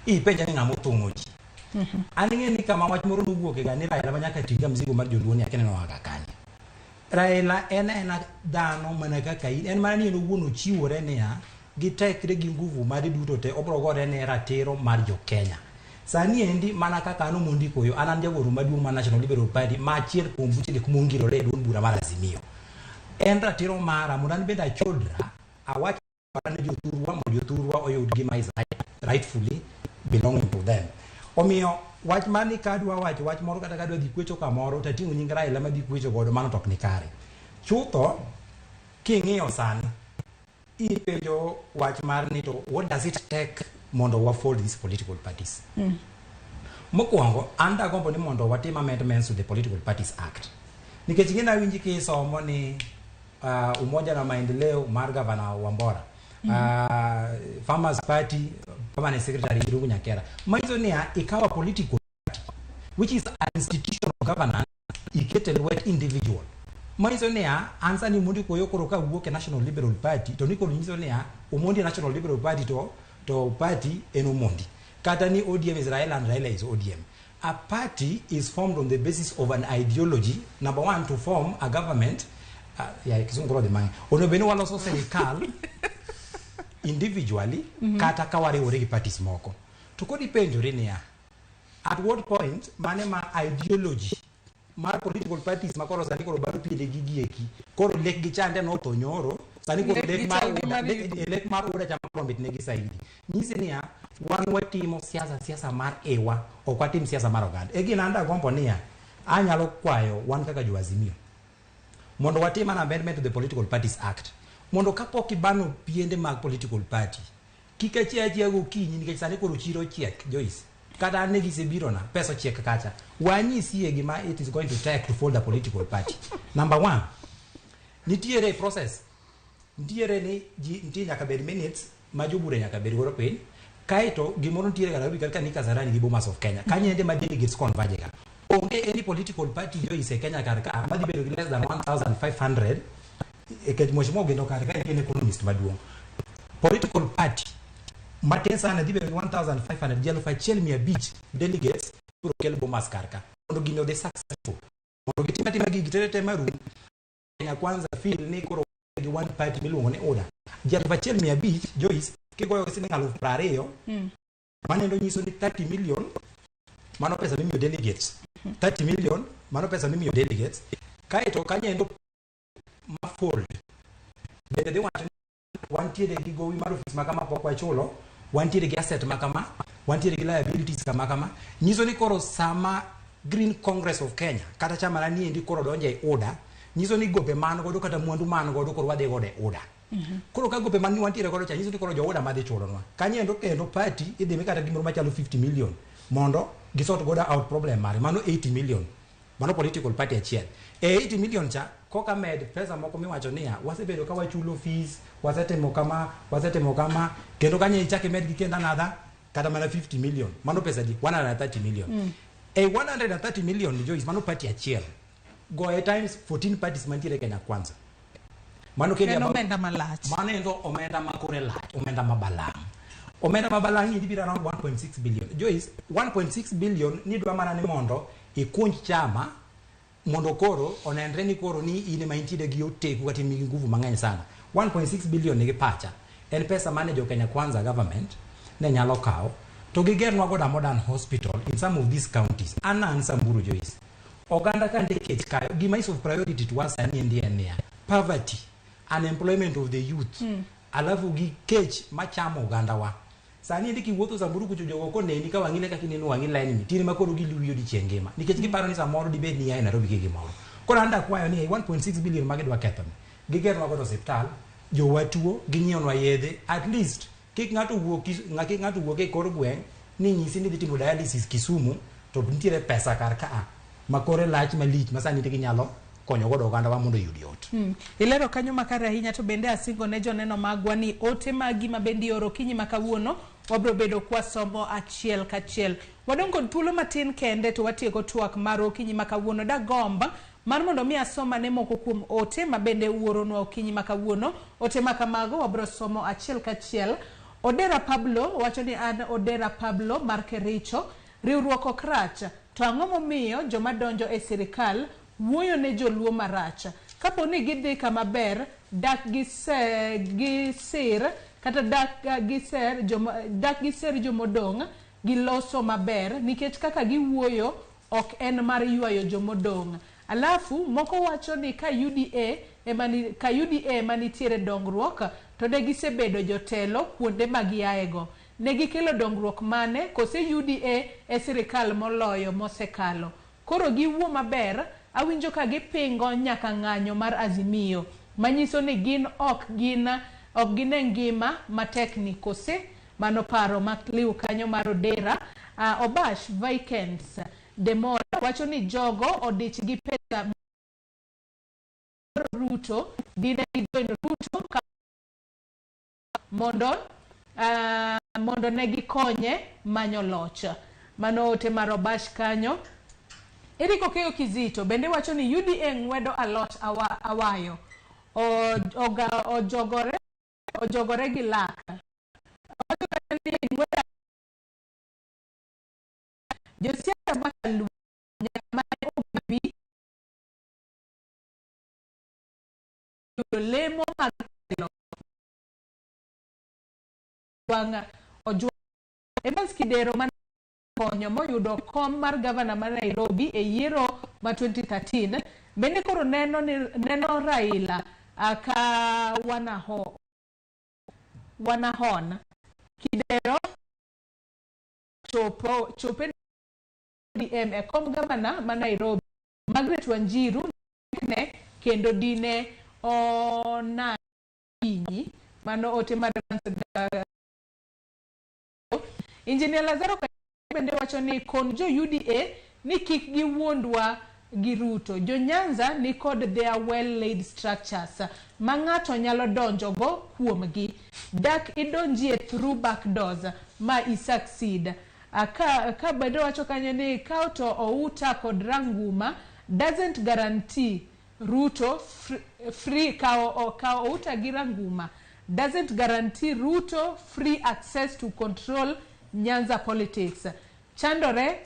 Ipenja ni ng'ama othung'o ji. An ing'e ni kama wach moro nowuok ga ni Raila ma nyaka ting' mzigo mar joluo ni akia ni noa ga kanye. Raila en aena dhano mana kaka in, en mana ni en owuon ochiwore niya gi tekre gi nguvu mare duto te obro gore ne ratiro mar jo Kenya. Sani endi mana kaka an Omondi Koyo, an an jagoro maduong' mar National Liberal Party ma achiel kuom buche kuma ongirore e duond bura mar Azimio. En ratiro mara mondo an bende achodra awach ne jothurwa mondo jothurwa oyud gima is rightfully belonging to them. Omiyo wach mar ni kadwa wacho wach moro kata kadwa dhi kwecho kamoro tating'o nying Raila madhi kwecho godo mano to ok ni kare. Chutho king'iyo sani ipenjo wach mar ni to what does it take mondo wa fold these political parties. Mokwongo an dagombo ni mondo watim amendments to the Political Parties Act. Nikech ing'e nawinji kisomo ni Umoja na Maendeleo mar Gavana Wambora. Farmers Party Permanent Secretary Irungu Nyakera. Manyiso niya ikawa political party which is an institution of governance ikete lwet individual. Manyiso niya an sani Omondi Koyo koro kawuok e National Liberal Party to ni koro nyiso niya Omondi e National Liberal Party to party en Omondi. Kata ni ODM is Raila and Raila is ODM. A party is formed on the basis of an ideology. Number one, to form a government. Ya kizungu koro dhi mang'eny. Onego bed ni waloso sirikal individually kata ka wariwore gi parties moko. To koro ipenjori niya, at what point mane ma ideology mar political parties ma koro sani koro baro piende gi gieki koro lek gi chande notho nyoro sani koro Lek lek gi mar chal gi UDA mar lek mar UDA chama koro mit negi saidi. Nyisi niya wan watimo siasa siasa mar ewa ok watim siasa mar oganda. E gina an dagombo niya anyalo kwayo wan kaka jo Azimio mondo watim an amendment to the Political Parties Act mondo kapok ibano piende mag political party kik achiew achiewa gokinyi nikech sani koro chiro chiek Joyce kata an ne gisebirona pesa ochiek kacha wanyisie gima it is going to take to fold a political party. Number one, nitiere process nitiere ni ji nitie nyaka bed minutes ma jobura nyaka bed godo piny kaeto gimoro nitiere ga Nairobi kar ni Kasarani gi Bomas of Kenya kanyo ende ma delegates converge ga onge any political party Joyce e Kenya kar ka madhi bedo gi less than 1500 nikech Mheshimiwa Ogindo kar ka en economist maduong' political party matin sana dhi bedo gi 1500 ji 1500 delegates biro kel Bomas kar ka mondo gini odhi successful mondo gitim atima gigi tere te marum Kenya Kwanza feel ni koro gi one party miluongo ni UDA ji 1500 Joyce kigoyo siling 20,000 mano endo nyiso ni 30 million mano pesa mimiyo delegates 30 million mano pesa mimiyo delegates kaeto kanyo endo ma fold bende dhi wacho ni wantiere gi gowi mar ofis ma kama pok wachulo wantiere gi asset ma kama wantiere gi liabilities kama kama nyiso ni koro sama Green Congress of Kenya kata chama na niendi koro donjo e UDA nyiso ni gope man godo kata mwandu man godo koro wadhi godo e UDA koro ka gope man wantiere godo cha nyiso ni koro jo UDA madhi chulonwa kanyo endo kendo party idhi mi kata gimoro machalo 50 million mondo gisort godo out problem mare mano 80 million mano political party achiel e 80 million cha koka med pesa moko miwacho niya wasebedo ka wachulo fees wasetimo kama wasetimo kama kendo kanyo ichak imed gi kendo another kata mana 50 million mano pesa di 130 million e 130 million Joyce mano party achiel goye times 14 parties mantiere Kenya Kwanza mano kendo En omenda malach. mano endo omenda ma kore lach omenda ma balang' omenda ma balang' idhi biro around 1.6 billion Joyce 1.6 billion nidwa mana ni mondo ikunj chama mondo koro onenre ni koro ni in ema intiere gi oteku kata in gi nguvu mang'eny sana 1.6 billion nigi pacha en pesa mane jo Kenya Kwanza government ne nyalo kawo to gigernwa godo a modern hospital in some of these counties an an Samburu Joyce oganda ka ndie kech kayo gima is of priority to us sani endi en niya poverty unemployment of the youth alafu gi kech machamo ogandawa sani endi kiwuotho Samburu kucho jogo koneni ka wang'i le kaka ineno wang'i leni tine ma koro giluwi odiechieng' ngima nikech giparo ni samoro dibed ni ia e Nairobi gi gimoro koro an dakwayo ni 1.6 billion ma gidwa ketho ni gigernwa godo osiptal jowa tuo ginyiewnwa yedhe at least kik ng'ato wuok kik ng'ato wuok e kor gweng' ni nyisi ni dhi timo dialysis Kisumu to nitiere pesa kar ka ma kore lach malich ma sani ginyalo konyo godo ogandawa mondo oyud yot. Ilero kanyo makare ahinya to bende asingo ne joneno magwa ni ote magi ma bende ioro okinyi ma kawuono wabiro bedo kwasomo achiel kachiel. Wadong' kod thuolo matin kende to watieko twak mar okinyi ma kawuono. Dagomb mar mondo mi asomane moko kuom ote ma bende uoronwa okinyi ma kawuono. Ote ma kamago wabiro somo achiel kachiel. Odera Pablo wacho ni an Odera Pablo mar Kericho, riwruok ok rach, to ang'o momiyo joma donjo e sirikal wuoyo ne joluo marach? Kapo ni gidhi kama ber, dak gisir kata dak giser jomodong' giloso maber nikech kaka giwuoyo ok en mar ywayo jomodong'. Alafu moko wacho ni ka UDA ema nitiere dongruok to ne gisebedo jotelo kuonde ma giaego. Ne gikelo dongruok mane kose UDA e sirikal moloyo mosekalo. Koro giwuo maber, awinjo ka gipingo nyaka ng'anyo mar Azimio, manyiso ni gin ok gine ngima matek ni kose. Mano paro makliw kanyo mar Odera. Obash Vikens Demora wacho ni jogo odich gi pesa Ruto, dine gijoin Ruto mondo ne gikonye manyo loch. Mano ote mar Obash kanyo. Eric Okeyo Kizito bende wacho ni UDA ng'wedo alot awayo, ojogore gi lak. Josiasa makaluo nyaka mane obi yudo lemo mag telo wang' ojwang' Evans Kidero mane konyo moyudo kom mar gavana ma Nairobi e yiero ma 2013 bende koro neno Raila ka wanahon. Kidero chope DM e kom gavana ma Nairobi Margaret Wanjiru ne kendo dine ona kinyi. Mano ote mar Engineer Lazaro bende wacho ni kon jo UDA ni kik giwuondwa gi Ruto. Jo Nyanza ni kod their well laid structures ma ng'ato nyalo donjogo kuomgi. Dak idonjie through back doors ma i succeed. Ka bende wacho kanyo ni kaw to Outa kod Ranguma doesn't guarantee Ruto free kaw Outa gi Ranguma doesn't guarantee Ruto free access to control Nyanza politics. Chandore,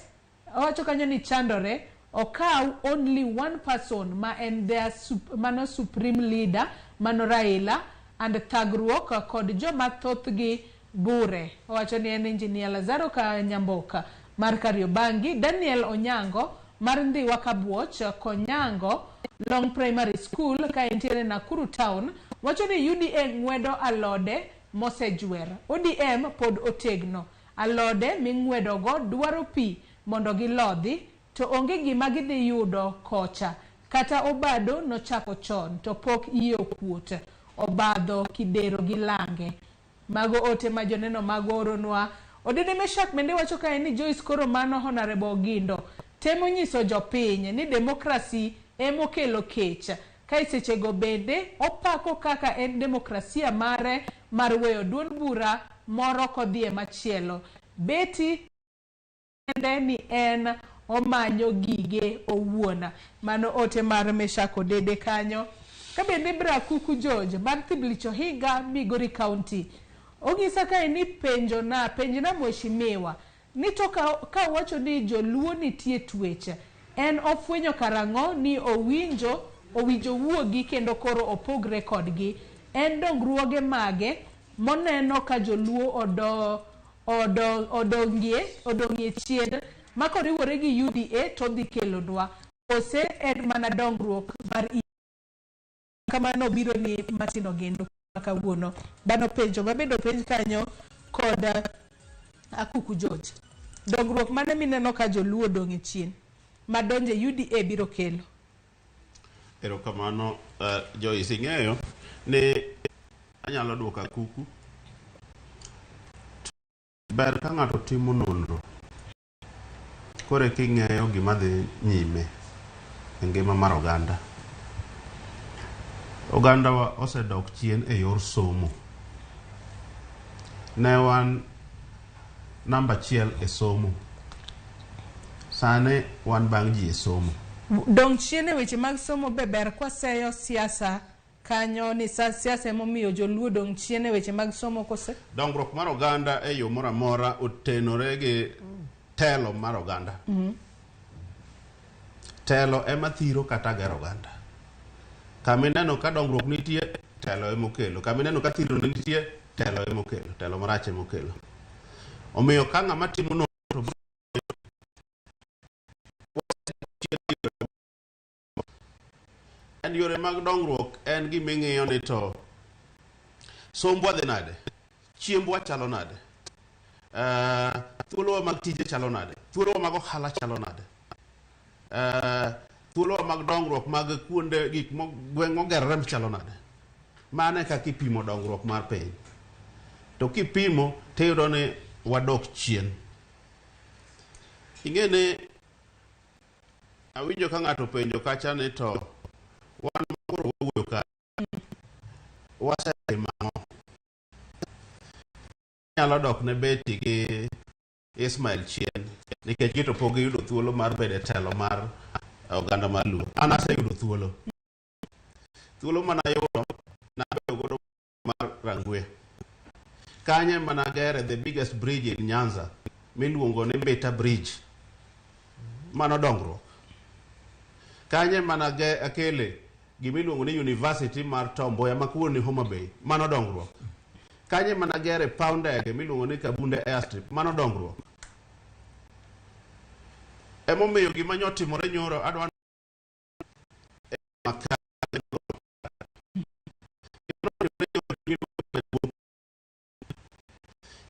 owacho kanyo ni chandore, okaw only one person ma en their mano supreme leader, mano Raila, and thagruok kod joma thothgi bure. Owacho ni en Engineer Lazaro Kanyamboka mar Kariobangi, Daniel Onyango mar Ndhiwa Kabuoch, Konyango Long Primary School ka entiere Nakuru Town, wacho ni UDA ng'wedo alode mosejwer. ODM pod otegno. Alode ming'wedogo dwaro pi mondo gilodhi, to onge gima gidhi yudo kocha. Kata Obado nochako chon to pok iye okuot. Obadho Kidero gi lange. Mago ote ma joneno mago oronwa. Odede Meshak bende wacho kae ni Joyce koro mano Honorable Ogindo temo nyiso jopiny ni demokrasi emokelo kech. Ka sechego bende opako kaka en demokrasia mare mar weyo duond bura moro kodhi e machielo. Beti ni en omanyo gige owuon. Mano ote mar Meshak Odede kanyo. Ka bende Bra Kuku George mar Thiblicho Higa Migori County onyisa kae ni penjna mheshimiwa ni to ka owacho ni joluo nitie twech, en ofwenyo karang'o ni owinjo wuogi kendo koro opogre kodgi. En dongruoge mage moneno ka joluo odong'ie chien ma koriwore gi UDA to dhi kelonwa, kose en mana dongruok mar kamano biro ni Martin Ogendo kawuono. Bano penjo mabedo penj kanyo kod Akuku George, dongruok mane mineno ka joluo odong' e chien ma donje UDA biro kelo? Erokamano Joyce, ing'eyo ni anyalo duoko Akuku. Ber ka ng'ato timo nonro kore king'eyo gima dhi nyime e ngima mar oganda. Oganda wa osedok chien e yor somo. Ne wan namba 1 e somo. Sani wan bang' ji e somo. Dong' chien e weche mag somo be ber kwaseyo siasa kanyo ni sa siasa emomiyo joluo dong' chien e weche mag somo kose? Dongruok mar oganda e yo moro amora otenore gi telo mar oganda. Telo ema thiro kata gero oganda. Kama ineno ka dongruok nitie, telo ema okelo. Kama ineno ka thiro nitie, telo ema okelo. Telo marach ema okelo. Omiyo ka ng'ama timo nonro to en yore mag dongruok en gima ing'iyo ni to sombwa dhi nade, chiembwa chalo nade, thuolowa mag tije chalo nade, thuolowa mag ohala chalo nade, thuolowa mag dongruok mag kuonde gik gweng' mogerore chalo nade. Mano e kaka ipimo dongruok mar piny. To kipimo tiyudo ni wadok chien. Ing'e ni awinjo ka ng'ato penjo kacha ni to wan koro wawuoyo ka wasetimo ang'o? Nyalo dok ne Betty gi Ismail chien nikech gito pok giyudo thuolo mar bedo e telo mar oganda mar Luo. An aseyudo thuolo. Thuolo mana ayudo nabedo godo mar Rangwe. Kanyo ema nagere the biggest bridge in Nyanza miluongo ni Mbita Bridge. Mano dongruok. Kanyo ema nage akele gimiluongo ni University mar Tom Mboya ma kawuono ni Homa Bay. Mano dongruok. Kanyo ema nagere paw ndege miluongo ni Kabunde Airstrip. Mano dongruok. Emomiyo gima nyotimore nyoro adwa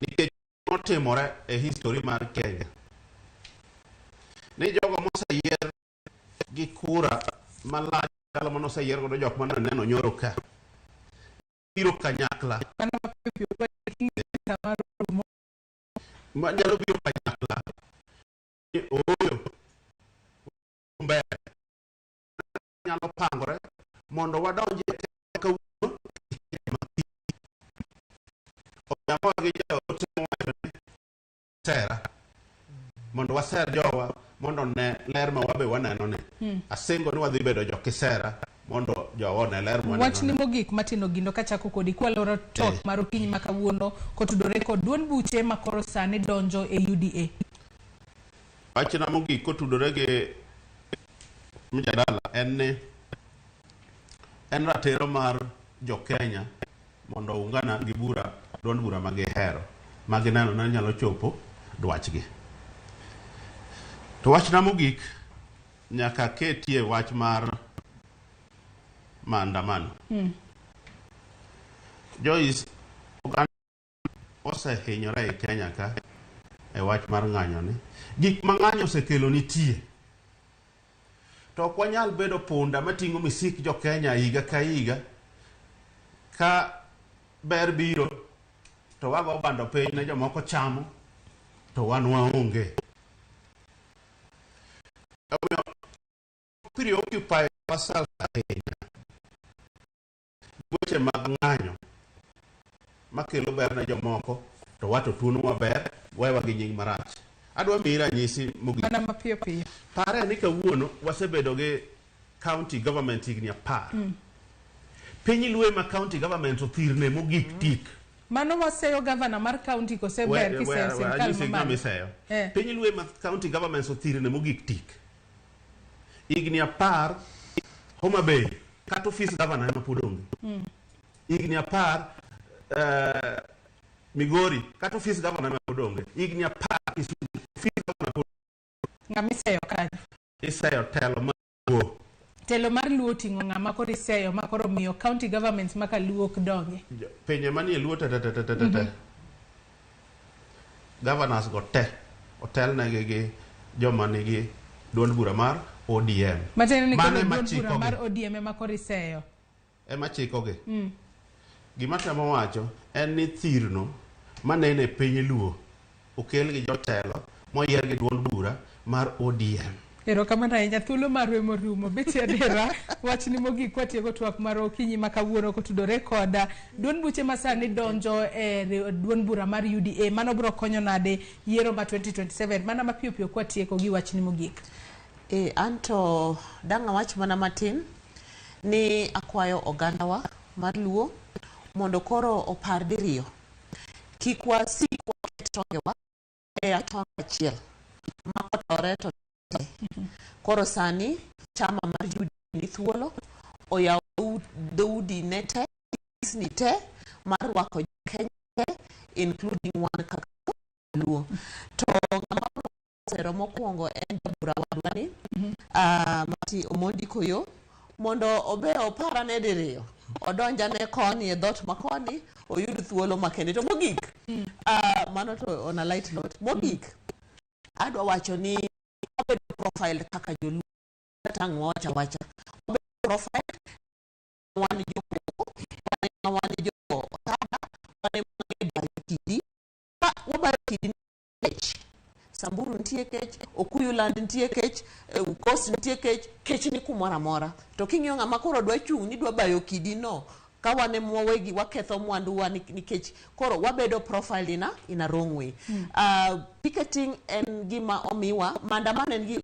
nikech notimore e history mar Kenya ni jogo moseyier gi kura malach chalo mane oseyier godo jok mane neno nyoro ka biro kanyakla ma nyalo biro kanyakla ni ooyo mbele nyalo pangore mondo wadonj e kawuono. Omiyo gi jaote mowacho ni sera mondo waser jowa mondo ne ler ma wabe waneno ni. Asingo ni wadhi bedo jokisera mondo jowa one ler ma waneno Wachni ni. mogik Martin Ogindo kachako kodi kwaloro twak mar okinyi ma kawuono kotudore kod duond buche ma koro sani donjo e UDA. Wachna mogik kotudore gi mjadala en ni en ratiro mar jo-Kenya mondo oungana gi bura duond bura ma gihero ma gineno ni nyalo chopo dwachgi. To wachna mogik nyaka ketie wach mar maandamano. Joyce, oganda osehinyore e Kenya ka e wach mar ng'anyo ni. Gik ma ng'anyo osekelo nitie. To ok wanyal bedo punda mating'o misik jo Kenya higa ka higa ka ber biro to wago bando piny ne jomoko chamo to wan waonge. Omiyo preoccupy ourselves ahinya weche mag ng'anyo makelo ber ne jomoko to wato tuonowa ber wewa gi nying marach. Adwa miyi ranyisi mogik. Mana mapiyo piyo. Pare ni kawuono wasebedo gi county government higni 10. Piny Luo ema county government othirne mogik tik. Mano waseyo gavana mar county kose ber kiseyo sirkal Anyisi gima mamalo? miseyo. Eh. Piny Luo ema county governments othirne mogik tik. Higni 10 Homa Bay kata ofis governor ema pod onge. Higni 10 Migori kata ofis governor ema pod onge. Higni 10 Kisumu ofis governor pod Ng'ama iseyo kanyo? Iseyo telo mar Luo. Telo mar Luo oting'o ng'ama koro iseyo ma koro miyo county governments ma ka Luo ok donge. Pinje manie Luo te te te te te te. Governors go te otelnegi gi joma nigi duond bura mar ODM. Matiende ni Mano koro ema duond bura chikogi. mar ODM ema koro iseyo. Ema chikogi. Gima temo wacho en ni thirno manene e piny Luo okel gi jotelo moyier gi duond bura mar ODM. Erokamano ahinya, thuolo marwa ema orumo. Betty Adera, wachni mogik kwatieko twak mar okinyi ma kawuono kotudore kod duond buche ma sani donjo e duond bura mar UDA. Mano biro konyo nade yiero ma 2027? Mana mapiyo piyo kwatieko gi wachni mogik. E, anto dang' awach mana matin ni akwayo ogandawa mar Luo mondo koro opar diriyo. Kik wasik waket tongewa e atong' achiel ma kotore to te. Koro sani chama mar UDA ni thuolo oyawo dhoudi ne te ni te mar rwako Kenya te including wan kaka Luo. To ng'ama bro sero mokwongo en jabura wadwa ni Mati Omondi Koyo mondo obe oparane diriyo odonjane koni e dhot ma koni oyud thuolo makende. To mogik, mano to on a light note, mogik adwa wacho ni wabedo profiled kaka joluo kata ang' wawach awacha wabedo profiled wan jokoko wan wan jo otada wan ema gibayo kidi. Ka wabayo kidi kech Samburu nitie kech, Okuyu land nitie kech, Coast nitie kech, kech ni kumoro amora. To king'iyo ng'ama koro dwa chung' ni dwa bayo kidi no, ka wan ema wawegi waketho mwanduwa nikech koro wabedo profiled in a wrong way. Picketing en gima omiwa, maandamano en gi,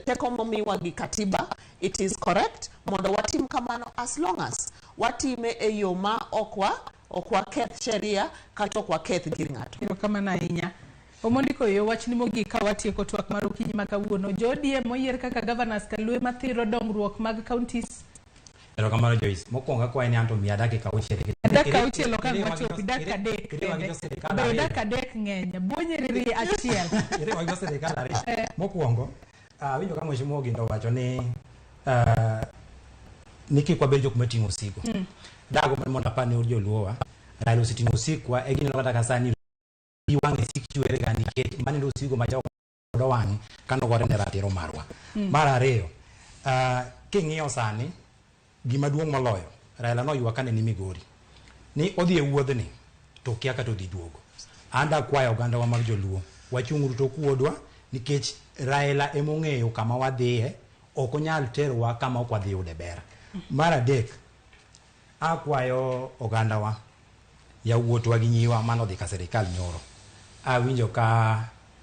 teko momiwa gi katiba, it is correct mondo watim kamano as long as watime e yo ma ok waketh sheria kata ok waketh gir ng'ato. Erokamano ahinya. Omondi Koyo, wachni mogik ka watieko twak mar okinyi ma kawuono. Jo ODM moyier kaka governors Kalwe mathiro dongruok mag counties. Erokamano Joyce. Mokwongo akwayi ni anto miya dakika auchiel. Dakika auchiel ok ang' wachopi, dakika adek kende. Bedo dakika adek ng'eny. Buo nyiriri achiel. Iriwo gi sirikal ariyo. Mokwongo, awinjo ka Mheshimiwa Ogindo owacho ni ni kik wabed jok mating'o osigo. Dago mondo apar ni joluowa, Raila oseting'o osikwa e gineno kata ka sani pi wang'e sik chwere ga nikech mano e osigo ma godo wang'e kanogore ne ratiro marwa. Mar ariyo, king'iyo sani gima duong' moloyo Raila noywak kane ni Migori ni odhi e wuodhni to kia kata odhi duogo. An dakwayo ogandawa mag joluo wachung'uru tok wuodwa nikech Raila emong'eyo kama wadhiye ok onyal terowa kama ok wadhi yude ber. Mar adek, akwayo ogandawa yawuotwa gi nyiwa manodhi ka sirikal nyoro. Awinjo ka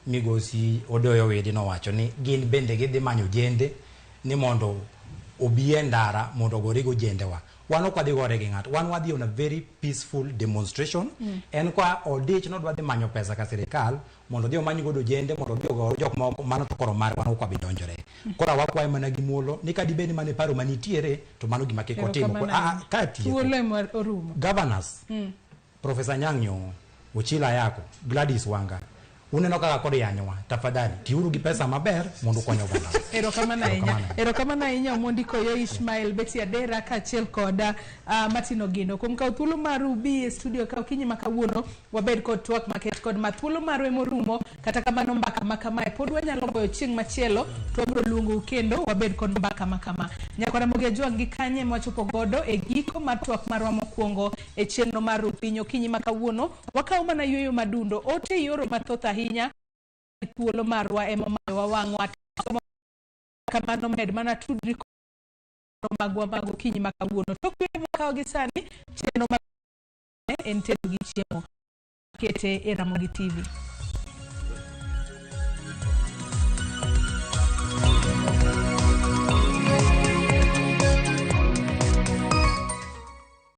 migosi Odoyo Widi nowacho ni gin bende gidhi manyo ojende ni mondo obi e ndara mondo ogore gi ojendewa. Wan ok wadhi gore gi ng'ato. Wan wadhi on a very peaceful demonstration. En ka odich nodwa dhi manyo pesa ka sirikal mondo odhi omany godo ojende mondo odhi ogor jok moko mano to koro mare wan ok wabi donjore. Koro wakwaye mana gi muolo ni ka dibed ni mano e paro manitiere to mano gima kik otimo. Erokamano ahinya. Ka tieko. Thuolo ema orumo. Governors, Professor Anyang' Nyong'o, Ochilo Ayako, Gladys Wanga, uneno kaka kod yanyowa, tafadhali tiuru gi pesa maber mondo ukony oganda. Erokamano ahinya. Erokamano ahinya Omondi Koyo, Ishmael Betty Adera kaachiel kod Martin Ogindo. Kuom kawo thuolo maru bi e studio ka okinyi ma kawuono wabed kod twak maket kod ma thuolo marwa emorumo kata kamano mbaka ma kamae pod wanyalo goyo chieng' machielo to wabiro luongou kendo wabed kod mbaka ma kama. Nyakwara Ramogi Ajwang' gi kanye mwachopo godo e giko mar twak marwa mokwongo e chenro mar Ru Piny okinyi ma kawuono. Wakawo mana yueyo madundo, ote ioro mathoth ahinya thuolo marwa ema omayowa wang'wa. Kamano med mana tudri magwa mag okinyi ma kawuono. Tok yueyo mwakawo gi sani, chenro mar en tedo gi chiemo. Kete e Ramogi TV.